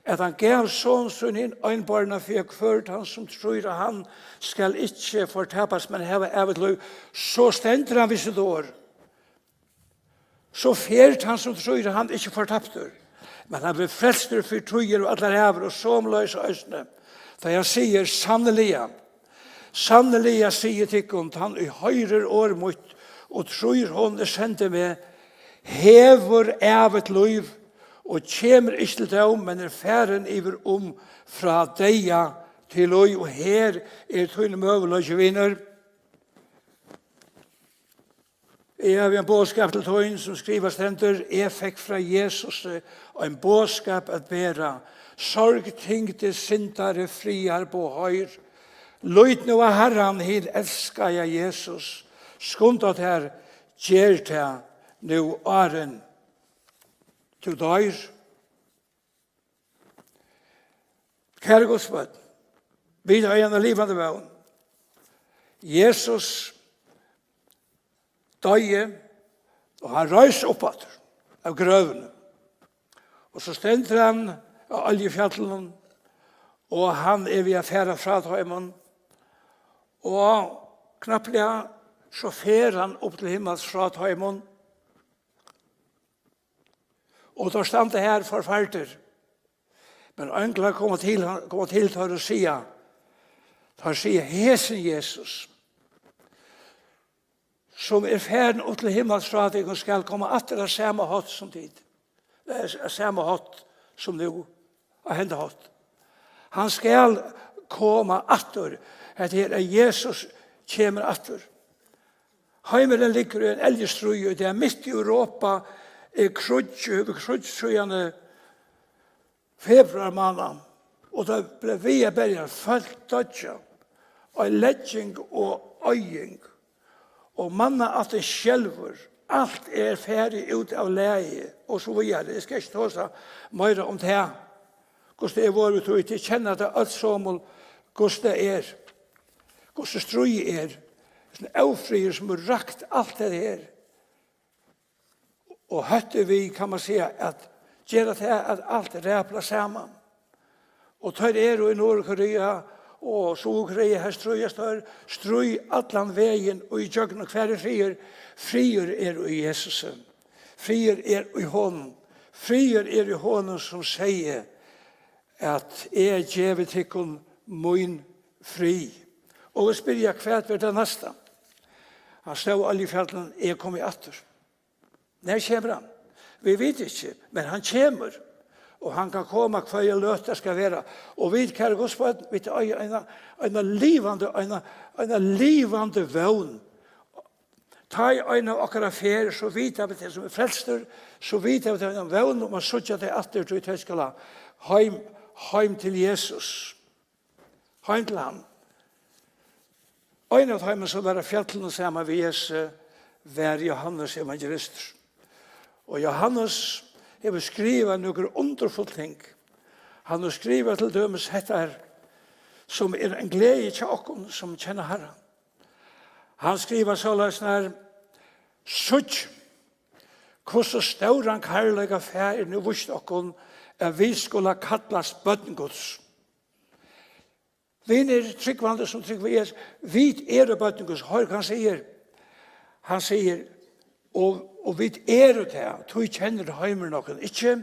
at hann gav son sín hin einborna, fyri at hvør tann, sum trýr á hann, skal ikki fortapast, men hava ævigt lív. So stendur hann við sítt orð. So fer tann, sum trýr á hann, ikki fortaptur, men hann verður frelstur fyri tíðir og allar ævir, og somuleiðis eisini, tá hann sigur: Sanniliga, sanniliga, sigi eg tykkum, tann, ið hoyrir orð mítt og trýr honum, ið sendi meg, hevur ævigt lív og kemur ikki til dóm, men er farin yvir um frá deyða til lív. Og her er tín møguleiki, vinur. Eg havi ein boðskap til tín, sum skrivað stendur: Eg fekk frá Jesusi ein boðskap at bera. Sorgtyngdi syndari, friðarboð hoyr. Lít nú á Harran, hin elskaða Jesus. Skunda tær, ger tað nú, áðrenn tú doyr. Kæru Guds børn, vit eiga eina livandi vón. Jesus doyði, og hann reis upp aftur av grøvini. Og so stendur hann á Oljufjallinum, og hann er við at fara frá teimum, og knappliga so fer hann upp til himmals frá teimum. Og teir standa har forferdir. Men einglar koma til, koma til teir og siga, teir siga: Hesin Jesus, sum er farin upp til himmals frá tykkum, skal koma aftur á sama hátt sum tit, eh, á sama hátt sum nú, á henda hátt. Hann skal koma aftur. Hetta her er, Jesus kemur aftur. Heimurin liggur í ein eldisstríð, og tað er mitt í Europa, er kríggj, og hevur kríggj síðani februar mánað, og tað bleiv við at berjast. Fólk doyggja, oyðilegging og oyðing, og mannaættin skelvur. Alt er farið út av lagi, og so víðari. Eg skal ikki tosa meira um tað, hvussu tað er vorðið við tí. Tit kenna tað øll somul, hvussu tað er, hvussu stríð er, hesin ófriður, sum hevur rakt alt hetta her. Og hótt er við, kann man siga, at gera tað, at alt raplar saman. Og teir eru í Norðurkorea og Suðurkorea, her stríðast teir, stríð allan vegin og ígjøgnum. Hvar er friður? Friður er í Jesusi. Friður er í honum. Friður er í honum, sum segði, at eg gevi tykkum mín frið. Og vit spyrja, hvat verður tað næsta? Hann stóð á Oljufjallinum: Eg komi aftur. Nær kemur hann? Vit vita ikki, men hann kemur. Og hann kann koma hvørja løtu tað skal vera. Og vit, kæru Guds børn, vit eiga eina, eina livandi, eina, eina livandi vón. Tá ið ein av okkara fer, so vita vit, tey sum eru frelstir, so vita vit, tey hava eina vón um at síggja tey aftur, tí tey skulu heim, heim til Jesus. Heim til hann. Ein av teimum, sum var á fjallinum saman við Jesu, var Jóhannes evangelistur. Og Jóhannes hevur skrivað nøkur undurfull ting. Hann hevur skrivað til dømis hetta her, sum er ein gleði hjá okkum, sum kenna Harran. Hann skrivar soleiðis her: Síggj, hvussu stóran kærleika Faðirin hevur víst okkum, at vit skulu kallast børn Guds. Vinir, trúgvandi sum trúgva í Jesus, vit eru børn Guds. Hoyr, hvat hann sigur. Hann sigur: "Og, og vit eru tað, tí kennir heimurin okkum ikki,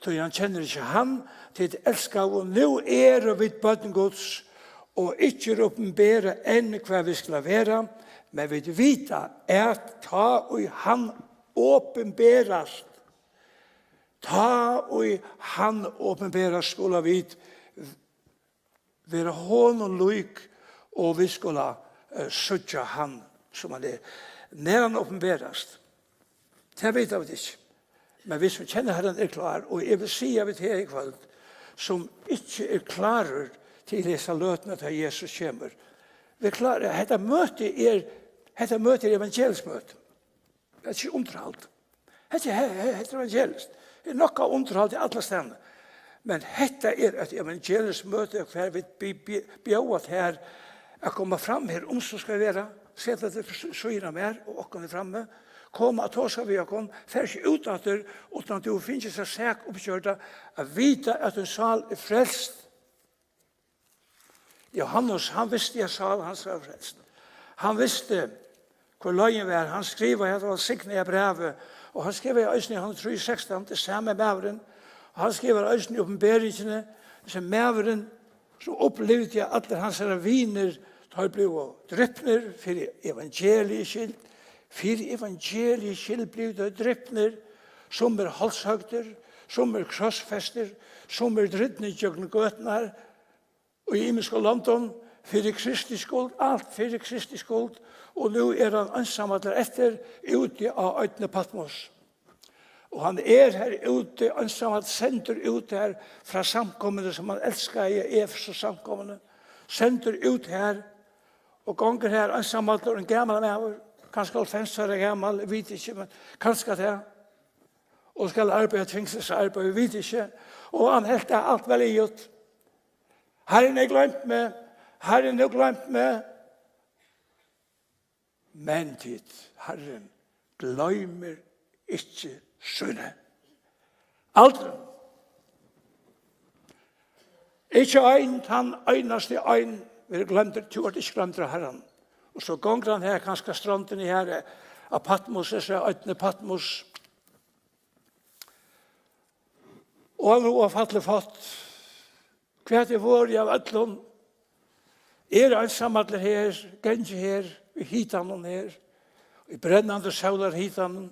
tí hann kennir ikki hann. Tit elskaðu, nú eru vit børn Guds, og ikki er opinberað enn, hvat vit skulu vera, men vit vita, at tá ið hann opinberast, tá ið hann opinberast, skulu vit vera honum lík, og vit skulu, eh, síggja hann, sum hann er." Nær hann opinberast, tað vita vit ikki. Men vit sum kenna Harran eru klár, og eg vil siga við teg í kvøld, sum ikki er klárur til hesa løtuna, tá Jesus kemur. Vit klára, hetta møtið er, hetta møtið er evangeliskt møti. Tað er ikki undirhald. Hetta er, he-, he-, hetta er evangeliskt. Tað er nokk av undirhaldi allastaðni. Men hetta er eitt evangeliskt møti, hvar vit bi-, bi-, bjóða tær at koma fram her, um so skal vera. Seta teg til sí-, síðuna av mær og okkum her frammi. Koma og tosa við okkum. Far ikki út aftur, uttan at tú hevur fingið hesa sak uppgjørda, at vita at tín sál er frelst. Jóhannes, hann visti, at sál hansara var frelst. Hann visti, hvør leiðin var. Hann skrivaði hetta signaða brævið, og hann skrivaði eisini í Jóhannes trý sekstan, tað er sami maðurin, og hann skrivar eisini í Opinberingini, sum maðurin, sum upplivdi, at allir hansara vinir, teir blivu dripnir fyri evangeliets skyld. Fyri evangeliets skyld blivu teir dripnir, summir hálshøgdir, summir krossfestir, summir dripnir gjøgnum gøturnar, í ymiskum londum, fyri Kristi skuld, alt fyri Kristi skuld, og nú er hann einsamallur eftir úti á oynni Patmos. Og hann er har úti einsamallur, sendur út har frá samkomuni, sum hann elskaði, Efesus samkomuni, sendur út har, og gongur har einsamallur, ein gamal maður, kanska hálvfems ára gamal, eg veit ikki, men kanska tað, og skal arbeiða tvingsins arbeiði, eg veit ikki, og hann helt, at alt var liðugt. Harrin hevur gloymt meg, Harrin hevur gloymt meg. Men tit, Harrin gloymir ikki síni. Aldrin. Ikki ein, tann einasti ein, verður gloymdur, tú ert ikki gloymdur av Harranum. Og so gongur hann her, kanska strondini her, á Patmos, eg sigi, oynni Patmos. Og hann er fallið fátt. Hvat er vorðið av øllum? Er einsamallur her, gangi her, í hitanum her, í brennandi sólarhitanum.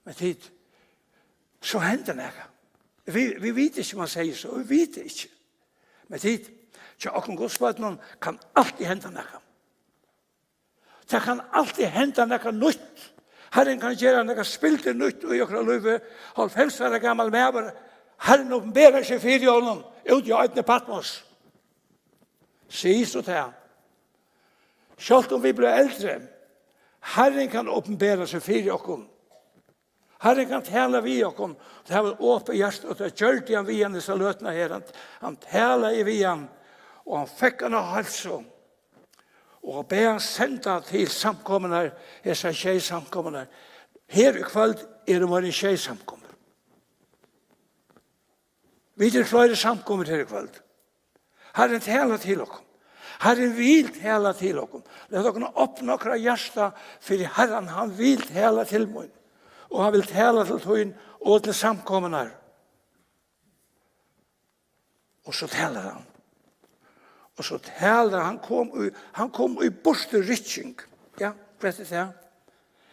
Men tit, so hendir nakað. Vit, vit vita ikki, um hann segði so, vit vita ikki. Men tit, hjá okkum Guds børnum kann altíð henda nakað. Tað kann altíð henda nakað nýtt. Harrin kann gera nakað spildurnýtt í okkara lívi. Hálvfems ára gamal maður, Harrin opinberar seg fyri honum úti á oynni Patmos. Sig so tað. Sjálvt um vit blíva eldri, Harrin kann opinbera seg fyri okkum. Harrin kann tala við okkum. Tað var opið hjarta, og tað gjørdi hann við hann hesa løtuna her. Hann, hann talaði við hann, og hann fekk hann á heilsu. Og bað hann senda til samkomurnar, hesar sjey samkomurnar. Her í kvøld eru meira enn sjey samkomur. Vit eru fleiri samkomur her í kvøld. Harrin talar til okkum. Harrin vil tala til okkum. Lat okkum opna okkara hjarta fyri Harran. Hann vil tala til mín. Og hann vil tala til tín og til samkomurnar. Og so talar hann. Og so talar hann, hann kom í, hann kom í burturrykking. Ja, hvat er tað?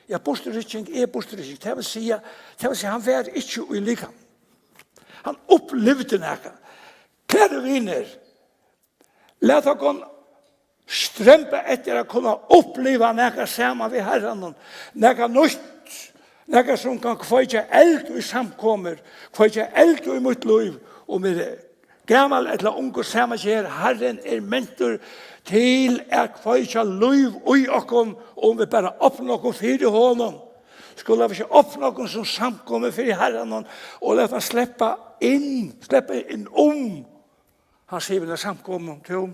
Ja, burturrygging er burturrygging. Tað vil siga, tað vil siga, hann var ikki í likam. Hann upplivdi nakað. Kæru vinir, lat okkum stremba eftir at kunna uppliva nakað saman við Harranum. Nakað nýtt. Nakað sum kann kveikja eld í samkomur, kveikja eld í mítt lív. Um eg eri gamal ella ungur, sama ger, Harrin er mentur til at kveikja lív í okkum, um vit bara opna okkum fyri honum. Skulu vit ikki opna okkum sum samkomu fyri Harranum og lata hann sleppa inn, sleppa inn um? Hann sigur við eina samkomu, tú,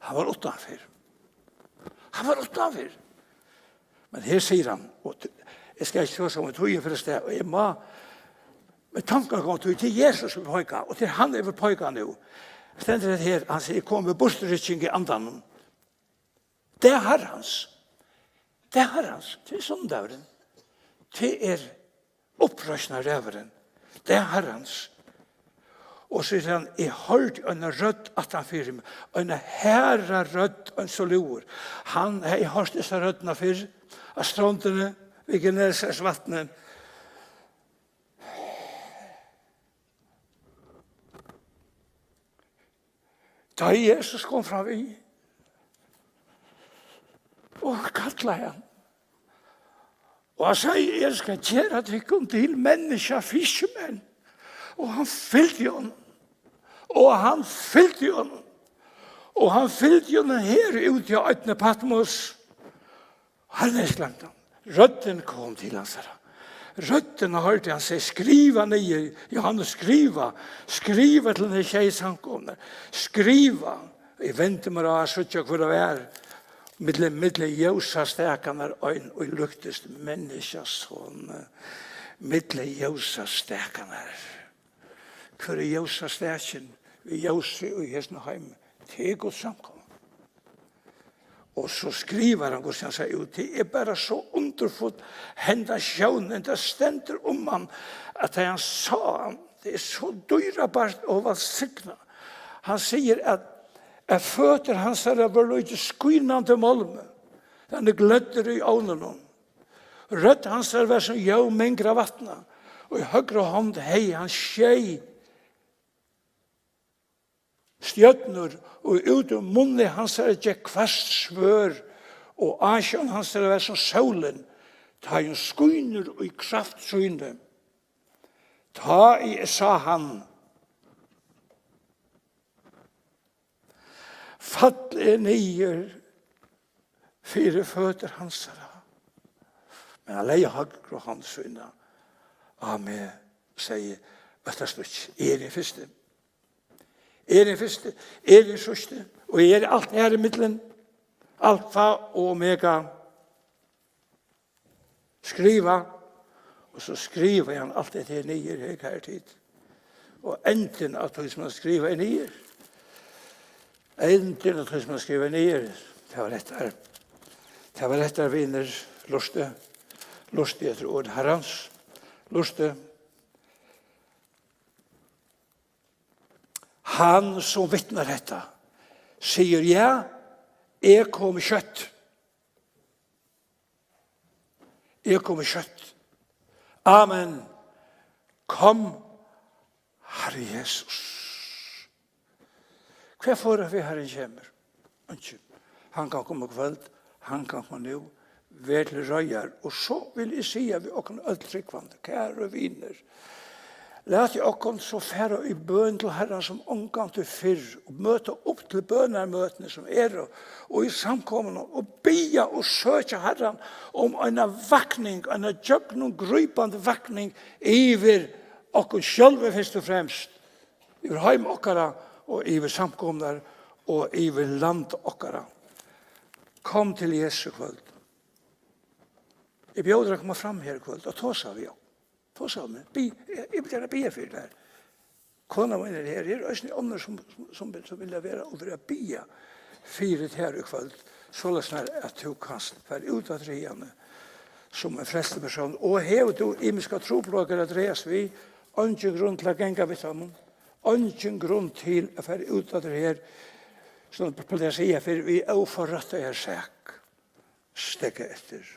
hann var uttanfyri. Hann var uttanfyri. Men her sigur hann, og t-, eg skal ikki tosa um tíðina fer av stað, og eg má, men tankargongd, tí tað er Jesus sum peikar, og tað er hann eg vil peika nú. Stendur hetta her, hann sigur, kom við burturrygging í andanum. Dag Harrans. Dag Harrans, tað er sunnudagurin. Tað er uppreisnardagurin. Dag Harrans. Og so sigur hann, eg hoyrdi eina rødd aftan fyri meg, eina harða rødd, ein so lúður. Hann hevði hoyrt hesa røddina fyrr, á strondini við Genesarets vatni. Tá ið Jesus kom fram við, og hann kallaði hann. Og hann segði, eg skal gera tykkum til menniskja, fiskimenn. Og hann fylgdi honum. Og hann fylgdi honum. Og hann fylgdi honum her úti á oynni Patmos. Hann er slemt hann. Røddin kom til hans herra. Røddin hoyrdi hann seg skriva niður. Johannes skriva. Skriva til hana sjey samkomuna. Skriva. Eg vendi mær á at síggja hvør tað var. Millum, millum ljósastakarnar ein, ið líktist menniskjasoni. Millum ljósastakarnar. Hvør er ljósastakin? Við ljósi í hesum heimi. Tað er Guds samkoma. Og so skrivar hann, hvussu hann sær út. Tað er bara so undurfult, henda sjónin, tað stendur um hann, at tá hann sá hann, tað er so dýrabært og vælsignað. Hann sigur, at, at føtur hansara vóru líkir skínandi málmi, hann er gløddur í ovninum. Rødd hansara var sum ljóð mangra vatna, og í høgru hond hevði hann sjey stjørnur, og út úr munni hansara gekk hvasst svørð, og ásjón hansara var sum sólin, tá ið hon skínur í kraft síni. Tá ið eg sá hann, fall eg niður fyri føtur hansara. Men hann legði høgru hond sína á meg, segði, óttast ikki, eg eri hin fyrsti. Eg eri hin fyrsti, eg eri hin síðsti, og eg eri alt her ímillum, Alfa og Omega. Skriva, og so skrivaði hann alt hetta her niður, her, kæru tit. Og endin av tí sum hann skrivaði niður. Endin av tí sum hann skrivaði niður. Tað var hetta her. Tað var hetta her, vinir. Lurtið. Lurtið eftir orði Harrans. Lurtið. Hann sum vitnar hetta, sigur, ja, eg komi skjótt. Eg komi skjótt. Amen. Kom, Harri Jesus. Hvat forða vit, Harrin kemur? Einki. Hann kann koma í kvøld, hann kann koma nú. Ver til reiðar. Og so vil eg siga við okkum øll trúgvandi, kæru vinir, latið okkum so fara í bøn til Harran sum ongantíð fyrr, og møta upp til bønarmøtini sum eru, og í samkomuna, og biðja og søkja Harran um eina vakning, eina gjøgnumgrípandi vakning yvir okkum sjálvi fyrst og fremst, yvir heim okkara og yvir samkomurnar og yvir land okkara. Kom til Jesu í kvøld. Eg bjóði tær at koma fram her í kvøld og tosa við okkum. Tosa við meg. Bi-, eg, eg vil gjarna biðja fyri tær. Kona mín er her. Her eru eisini onnur sum, sum, sum, sum vilja vera og vera biðja fyri tær í kvøld. Soleiðis at tú kanst fara út aftur hiðani sum ein frelstur persónur. Og hevur tú ymiskar trupulleikar at dragast við, eingin grund til at ganga við teimum. Eingin grund til at fara út aftur her, sum tey siga, fyri við óforrættaðari sak. steðga eftir.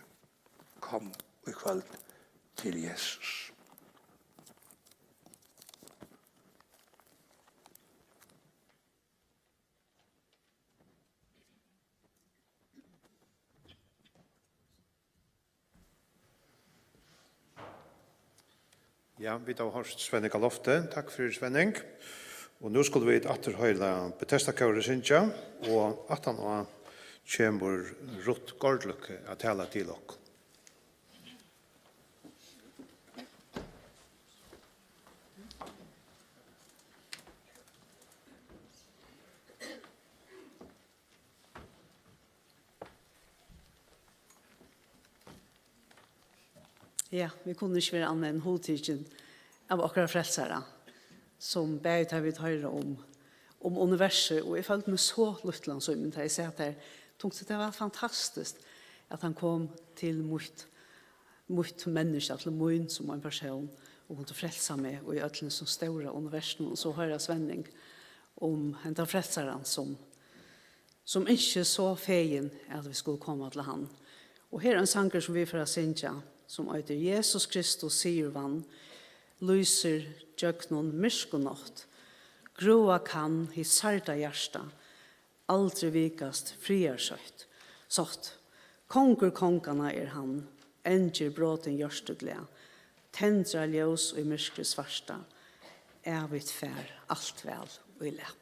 Kom í kvøld til Jesus. Ja, vit hava hoyrt Svenning á lofti. Takk fyri, Svenning. Og nú skulu vit aftur hoyra Betesda-kórið syngja, og aftaná kemur Ruth Gaardlykke at tala til okkum. Ja, vit kunnu ikki vera annað enn hugtikin av okkara Frelsara, sum bæði tá vit hoyra um, um universið, og eg føldi meg so lítlan, Símun, tá eg sat har. Tumsi, tað var fantastiskt, at hann kom til mítt, mítt menniskja, til mín sum ein persón, og kundi frelsa meg í øllum sum stóra universinum, og so hoyra Svenning um henda Frelsaran, sum sum ynskti so fegin, at vit skulu koma til hann. Og her er ein sangur, sum vit fara at syngja, sum eitur Jesus Kristus sigurvann, lýsir gjøgnum myrku nátt. Grøða kann hitt særda hjarta, aldri vikast friðar søtt. Sátt, kongur konganna er hann, angir brotin hjørtu glað, tendrar ljós í myrkri svarta, ævigt fær alt væl í lag.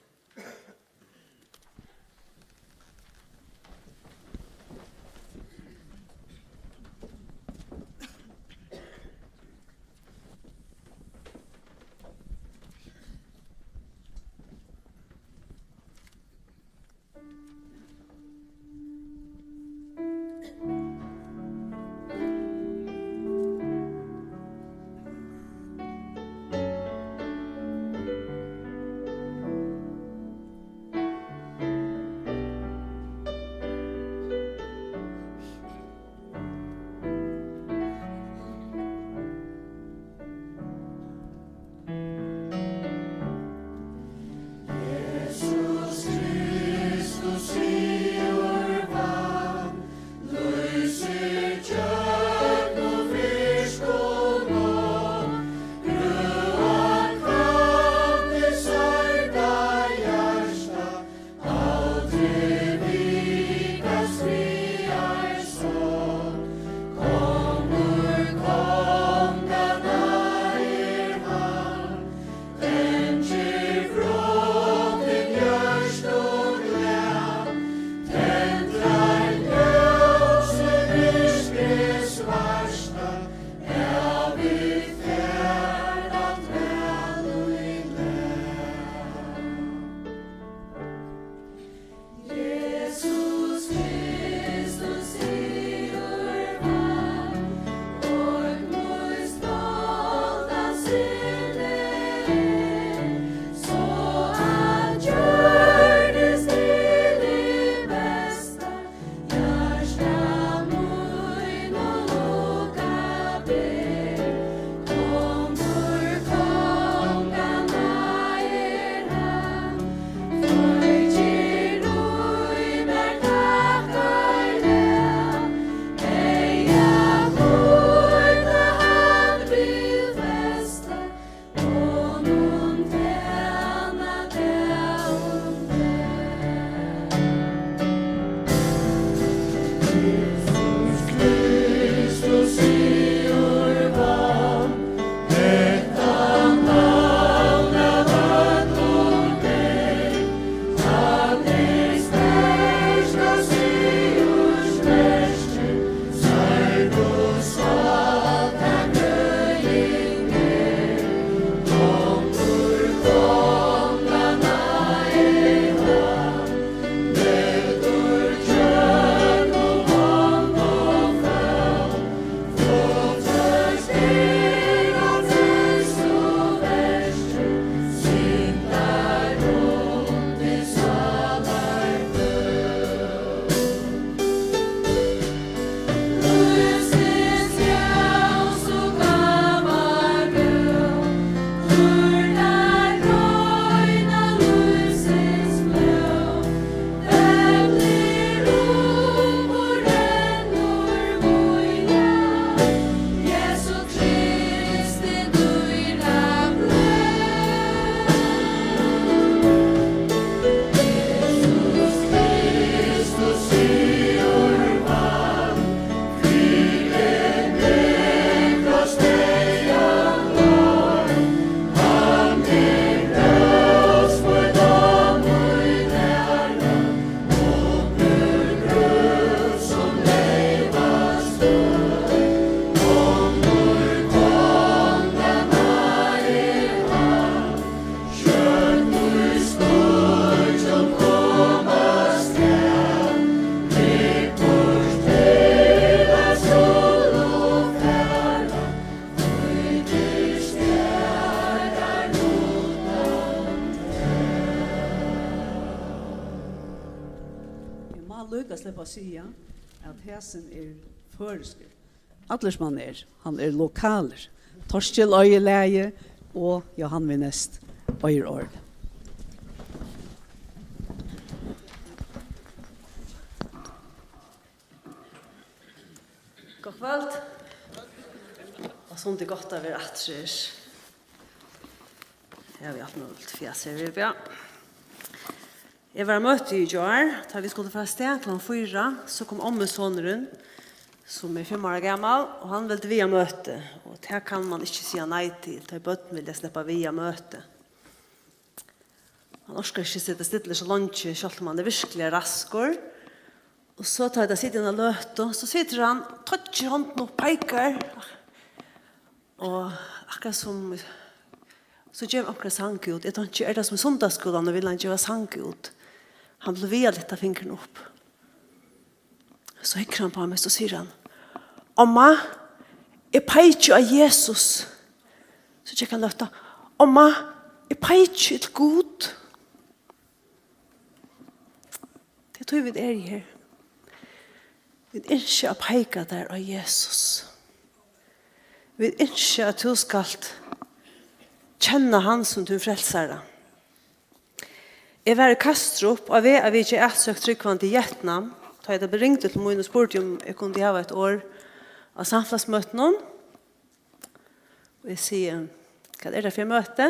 Líka sleppa at siga, at hesin er føroyskur. Allur sum hann er, hann er lokalur. Torkil eigur lagið, og Jóhan Viðnest eigur orð. Gott kvøld. Og sum tað er gott at vera aftur her. Ja, vit hava alt møguligt fjas her, ja. Eg var á møti í gjár, tá vit skuldu fara avstað klokkan fýra, so kom ommusonurin, sum er fimm ára gamal, og hann vildi við á møti, og tað kann man ikki siga nei til, tá børn vilja sleppa við á møti. Hann orkar ikki sita stillur so leingi, sjálvt um hann er virkiliga raskur. Og so tá tað situr eina løtu, so situr hann, toyggir hondina upp, peikar. Og akkurát sum, so gevur hann onkran sang út. Eg tenki, er tað sum í sunnudagsskúlanum, vil hann geva sang út? Hann blívur við at lyfta fingurin upp. So hyggur hann upp á meg, so sigur hann: "Omma, eg peiki á Jesus." So gekk hann løfta: "Omma, eg peiki til Gud." Tað er tí, vit eru her. Vit ynskja at peika tær á Jesus. Vit ynskja, at tú skalt kenna hann sum tín frelsara. Eg var í Kastrup á veg at vitja atsøkt trúgvandi í Vietnam, tá ið tað ringdi til mín og spurdi, um eg kundi hava eitt orð á samfelagsmøtinum. Og eg sigi: "Hvat er tað fyri møti?"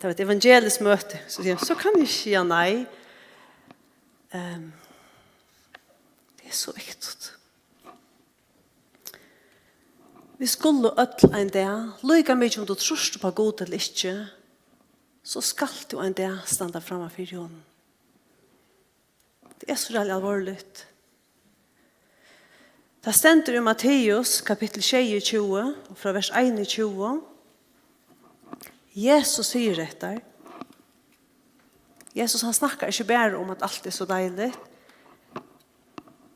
"Tað var eitt evangeliskt møti." So sigi eg: "So kann eg ikki siga nei." Ehm, tað er so viktigt. Vit skulu øll ein dag, líka mikið um tú trýrt upp á Gud ella ikki, so skalt tú ein dag standa framman fyri honum. Tað er so ræðuliga alvorligt. Tað stendur í Matteus, kapittul sjeyogtjúgu, og frá vers einogtjúgu. Jesus sigur hetta. Jesus, hann snakkar ikki bara um, at alt er so deiligt.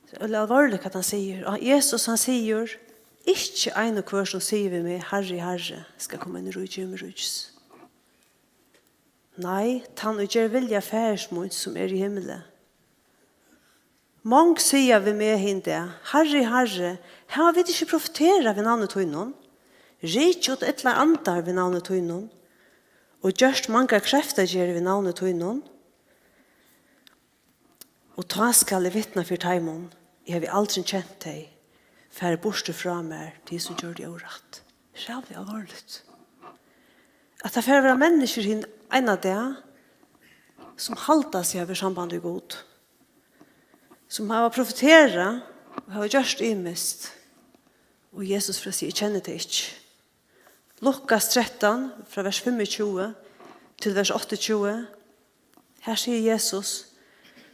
Tað er øgiliga alvorligt, hvat hann sigur. Og Jesus, hann sigur: "Ikki ein og hvør, sum sigur við meg: 'Harri, Harri', skal koma inn í ríki himmiríkis. Nei, tann, ið ger vilja Faðirs míns, sum er í himli. Mong siga við meg hin dag: 'Harri, Harri, hava vit ikki profeterað við navni tínum, rikið út illar andar við navni tínum, og gjørt mangar kreftagerðir við navni tínum?' Og tá skal eg vitna fyri teimum: Eg havi aldrin kent tey. Farið burtur frá mær, tit, sum gjørdu órætt." Ræðuliga alvorligt. At tað fer at vera menniskjur hin eina dag, sum halda seg hava verið í sambandi við Gud, sum hava profeterað og hava gjørt ymiskt, og Jesus fer at siga: "Eg kenni tey ikki." Lukas trettan, frá vers fimmogtjúgu til vers áttaogtjúgu, her sigur Jesus: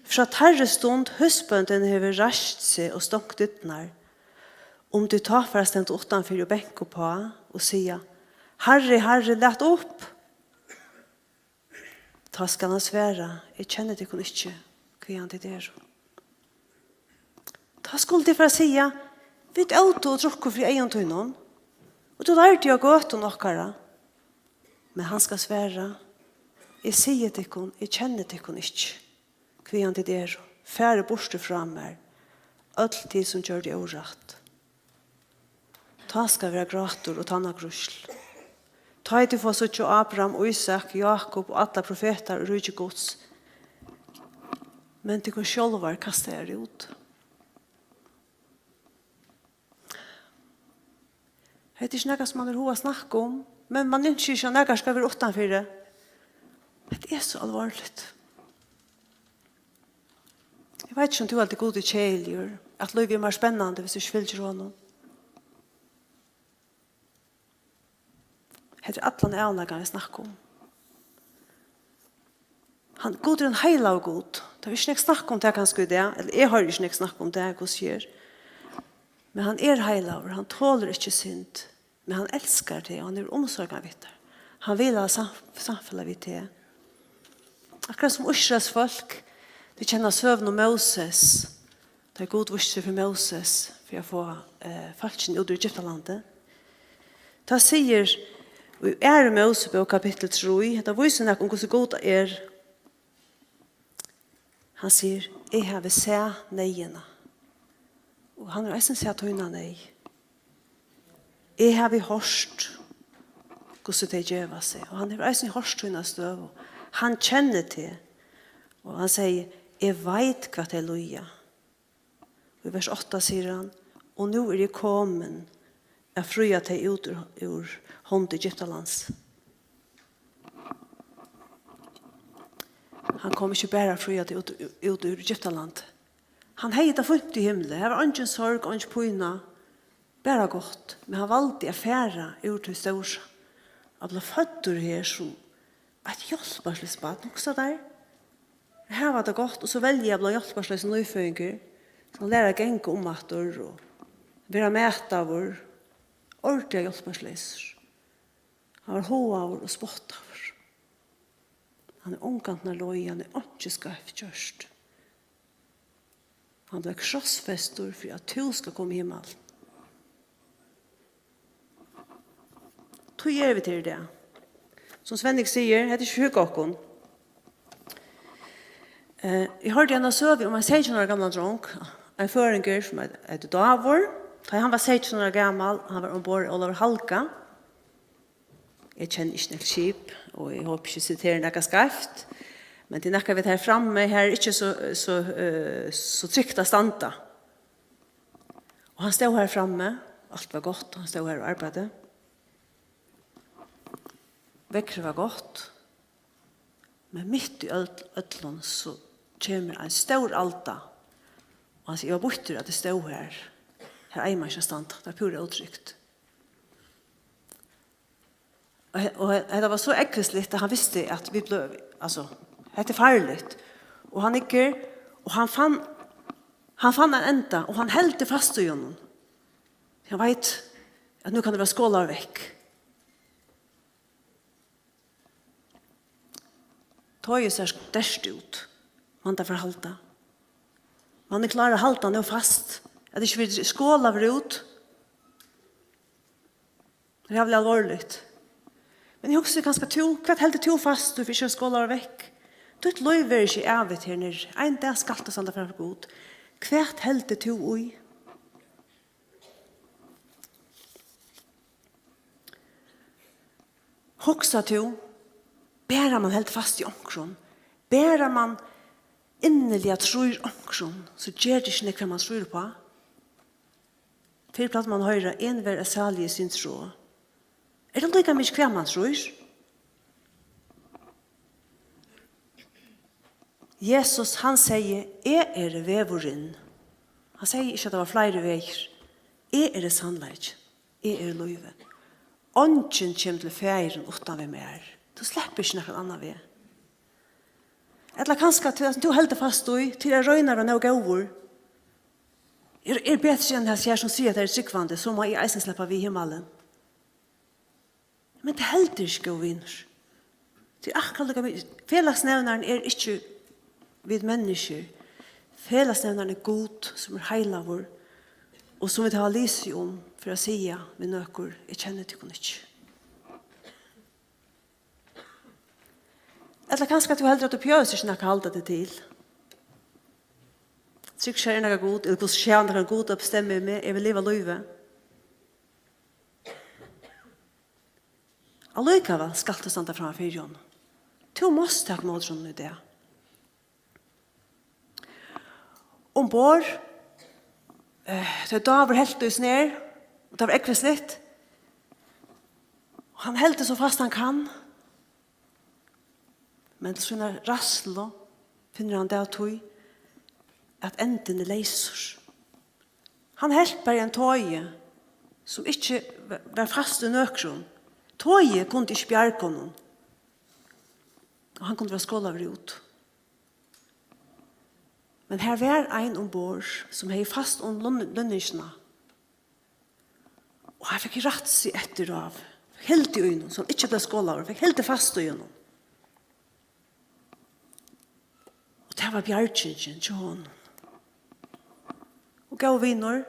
"Frá teirri stund húsbóndin hevur reist seg og stongt dyrnar, um tit tá fara at standa uttanfyri og banka uppá og siga: 'Harri, Harri, lat upp!' Tá skal hann svara: 'Eg kenni tykkum ikki, hvaðani tit eru.'" Tá skulu tit fara at siga: "Vit ótu og drukku fyri eygum tínum, og tú lærdi á gøtum okkara." Men hann skal svara: "Eg sigi tykkum, eg kenni tykkum ikki, hvaðani tit eru. Farið burtur frá mær, øll tit, sum gjørdu órætt." Tá skal vera grátur og tannagrísl, tá ið tit fáa síggja Abraham, Ísak, Jákup og allar profetar í ríki Guds, men tykkum sjálvar kastaðar út. Hetta er ikki nakað, sum man hevur hug at snakka um, men man ynskir ikki, at nakar skal vera uttanfyri. Hetta er so alvorligt. Eg veit ikki, um tú heldur, Gud er keðiligur, at lívið er meir spennandi, viss tú ikki fylgir honum. Hetta er allan ævinleikan, vit snakka um. Hann, Gud er ein heilagur Gud. Tað er ikki nógv snakk um tað kanska í dag, ella eg hoyri ikki nógv snakk um tað, hvussu er. Men hann er heilagur, hann tolir ikki synd. Men hann elskar teg, og hann hevur umsorgan við tær. Hann vil hava sam-, samfelag við teg. Akkurát sum Ísraels fólk, tey kenna søguna um Móses. Tá Gud vísti seg fyri Móses fyri at fáa, eh, fólkini út úr Egyptalandi, tá sigur í Aðru Mósebók, kapittul trý, hetta vísir nakað um, hvussu Gud er. Hann sigur: "Eg havi sæð neyðina." Og hann hevur eisini sæð tína neyð. "Eg havi hoyrt, hvussu tey geva seg." Og hann hevur eisini hoyrt tína støðu. Hann kennir teg. Og hann sigur: "Eg veit, hvat tey líða." Og í vers átta sigur hann: "Og nú eri eg komin at fría tey út úr, úr hond Egyptalands." Hann kom ikki bara at fría tey út, út úr Egyptalandi. Hann hevði tað fínt í himli. Har var eingin sorg, eingin pína. Bara gott. Men hann valdi at fara úr tí stóra. At bli føddur her sum eitt hjálparleyst barn. Hugsa tær. At hava tað gott, og so velja at blíva hjálparleysur nýføðingur, sum læra at ganga um aftur og vera mataður, ordiliga hjálparleysur. Hann var háðaður og spottaður. Hann er ongantíð logið, hann er einki skeivt gjørt. Hann bleiv krossfestur fyri at tú skal koma í himmalin. Tí eru vit her í dag. Sum Svenning sigur, hetta er ikki hugga okkum. Eh, eg hoyrdi eina søgu um ein seytjan ára gamlan drong, ein føroyingur sum eit-, eitur Dávur. Tá hann var seytjan ára gamal, hann var umborð á Ólavur Halga. Eg kenni ikki nógv skip, og eg hopi ikki, eg siteri nakað skeivt, men tað er nakað við tað her frammi, har er ikki so, so, eh, so trygt at standa. Og hann stóð har frammi, alt var gott, hann stóð har og arbeiddi. Veðrið var gott, men mitt í øll-, øllum, so kemur ein stór alda, og hann sigur: "Eg var býttur at eg stóð her, her eigur man ikki at standa, tað er púra ótrygt." Og he-, og he-, hetta var so ógvusligt, at hann visti, at vit blø-, altso, hetta er farligt. Og hann liggur, og hann fann, hann fann ein enda, og hann heldur fast í honum. Hann veit, at nú kann tað vera skolaður vekk. Togið sær sterkt út. Man tað fær halda. Man er klár at halda nú fast, at ikki verður skolaður út. Ræðuliga alvorligt. Men eg hugsi, kanska tú, hvat heldur tú fast í, fyri ikki at skolaður vekk? Títt lív verður ikki ævigt her niðri. Ein dag skalt tú standa framfyri Gud. Hvat heldur tú í? Hugsar tú, bara man heldur fast í onkrum, bara man inniliga trýr onkrum, so ger tað ikki nógv, hvat man trýr uppá? Fyrr plagdi man at hoyra: "Enhver er salig i sin tro." Er tað líka mikið, hvat man trýr? Jesus, hann segði: "Eg eri vegurin." Hann segði ikki, at tað var fleiri vegir. "Eg eri sannleikin. Eg eri lívið. Eingin kemur til Faðirin uttan við mær." Tú sleppur ikki nakran annan veg. Ella kanska til at tú heldur fast í, til at royna at vera nóg góður. Er, er betri enn hasi her, sum siga, at tey eru trúgvandi, so má eg eisini sleppa við í himmalin. Men tað heldur ikki, góði vinur. Tað er akkurát líka við, felagsnevnarin er ikki vit menniskjur. Felagsnevnarin er Gud, sum er heilagur, og sum vit hava lisið um, fyri at siga við nøkur: "Eg kenni tykkum ikki." Ella kanska tú heldur, at tú behøvist ikki nakað halda teg til. Trúgvi ikki, er nakar Gud, ella hvussu skal nakar Gud at bestemma yvir meg, eg vil liva lívið. Allíkavæl skalt tú standa framman fyri honum. Tú mást taka ímóti honum í dag. Umborð, eh, tá Dávur helt í sær, og tað var ógvusligt. Og hann heldur so fast hann kann. Men til sína ræðslu finnur hann av tí, at endin er leysur. Hann helt bara í ein togi, sum ikki va-, var fastur í nøkrum. Togið kundi ikki bjarga honum. Og hann kundi vera skolaður út. Men har var ein umborð, sum hevði fast um lun-, lunningina. Og hann fekk rætt seg eftir av, helt í honum, so hann ikki bleiv skolaður, fekk hildið fast í honum. Og tað var bjargingin hjá honum. Og góði vinur,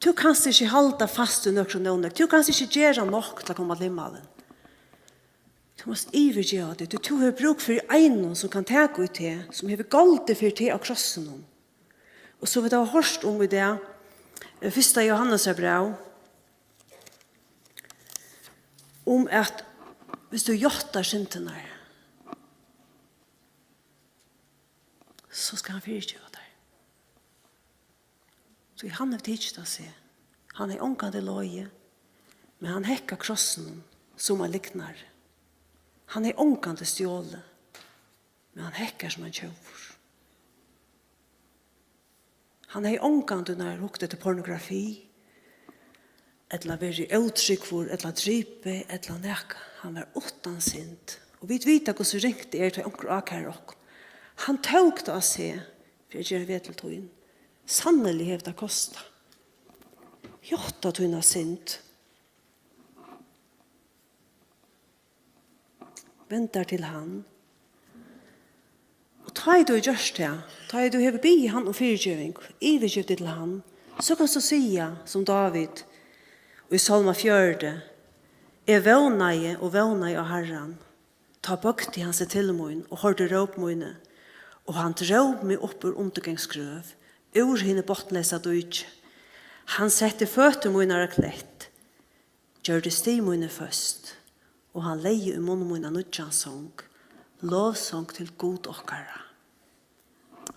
tú kanst ikki halda fast í nøkrum nóg nógv. Tú kanst ikki gera nokk til at koma til himmalin. Tú mást yvirgeva teg, tí tú hevur brúk fyri einum, sum kann taka í teg, sum hevur goldið fyri teg á krossinum. Og sum vit hava hoyrt um í dag, eh, fyrsta Jóhannesar bræv, um at viss tú játtar syndirnar, so skal hann fyrigeva tær. Tí hann hevur tikið á seg. Hann hevði ongantíð logið, men hann hekk á krossinum sum ein lygnari. Hann hevði ongantíð stjólið, men hann hekk har sum ein tjóvur. Hann hevði ongantíð nær hugt eftir pornografi, ella verið ótrúgvur, ella dripið, ella nakað. Hann var uttan synd. Og vit vita, hvussu ringt tað er, tá onkur ákærir okkum. Hann tók tað á seg fyri at gera veg til tín. Sanniliga hevur tað kostað. Játta tína synd. Vend tær til hann. Og tá ið tú hevur gjørt tað, tá ið tú hevur biðið hann um fyrigeving, yvirgiv teg til hann, so kanst tú siga sum Dávid í Sálma fjøruti: Eg vónaði og vónaði á Harran. Tá bøgdi hann seg til mín og hoyrdi róp míni, og hann dró meg upp úr undirgangsgrøv, úr hini botnleysa díki. Hann setti føtur mínar á klett, gjørdi stig míni føst, og hann legði í munn mín ein nýggjan song, lovsong til Gud okkara.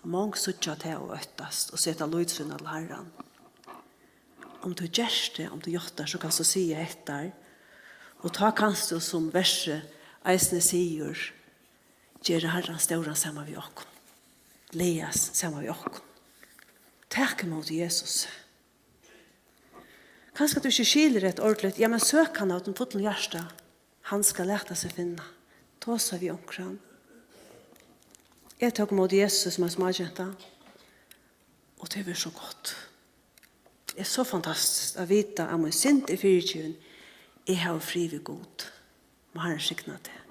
Mong síggja tað og óttast og seta lít sína til Harran. Um tú gert tað, um tú játtar, so kanst tú siga hetta, og tá kanst tú, sum versið eisini sigur, gera Harran stóran saman við okkum, gleðast saman við okkum. Tak ímóti Jesus. Kanska tú ikki skilir hetta ordiligt. Ja, men søk hann av tínum fullum hjarta. Hann skal lata seg finna. Tosa við onkran. Eg tók ímóti Jesus sum ein smágenta, og tað var so gott. Tað er so fantastiskt at vita, at mín synd er fyrigivin. Eg havi frið við Gud. Má Harrin signa teg.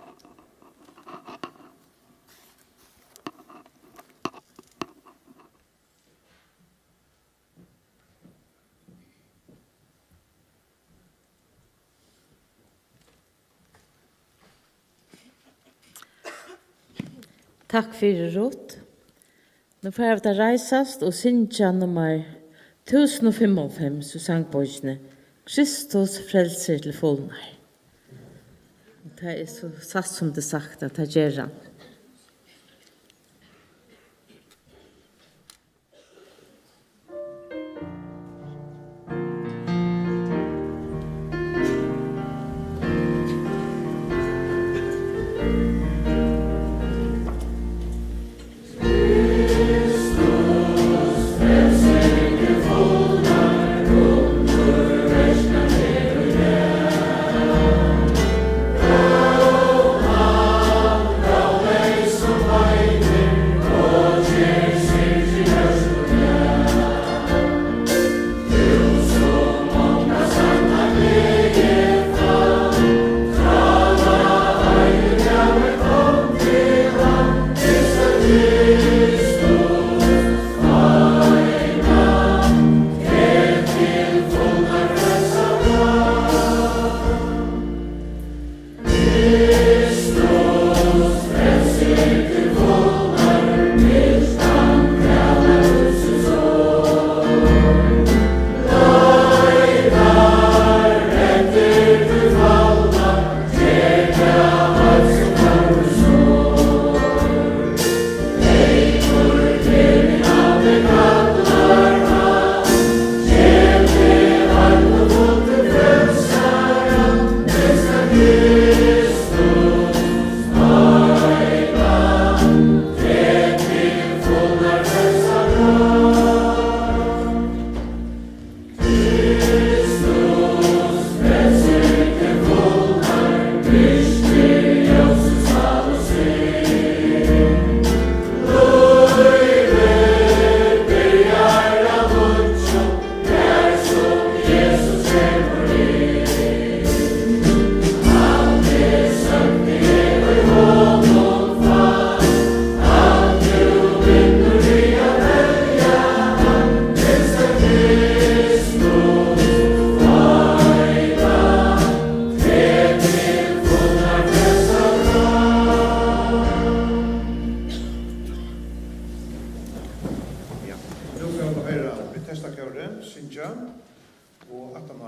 Takk fyri, Ruth. Nú fara vit at reisast og syngja nummar túsund og fimmoghálvfems í sangbókini, Kristus frelsir til fulnar. Og tað er so satt sum tað er sagt, at tað ger hann.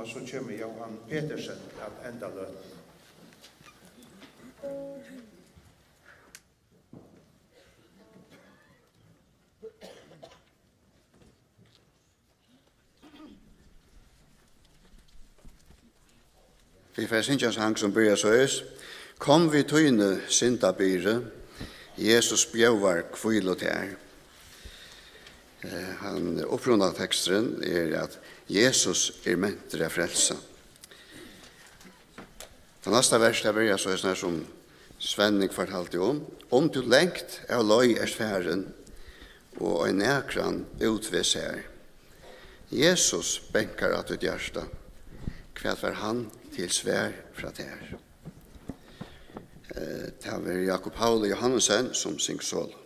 So kemur Jóhan Petersen at enda løtuni. Vit fara at syngja ein sang, sum byrjar soleiðis: Kom við tíni syndabyrðu, Jesus bjóðar hvílu tær. Eh, hann, upprunateksturin er, at Jesus er mentur at frelsa. Tað næsta vers, tað byrjar soleiðis, sum Svenning fortaldi um: Um tú langt av leið ert farin, og ein nakran útveg sær, Jesus bankar á títt hjarta, hvat fær hann til svar frá tær? Eh, tað verður Jakob Pauli Johannesen, sum syngur solo.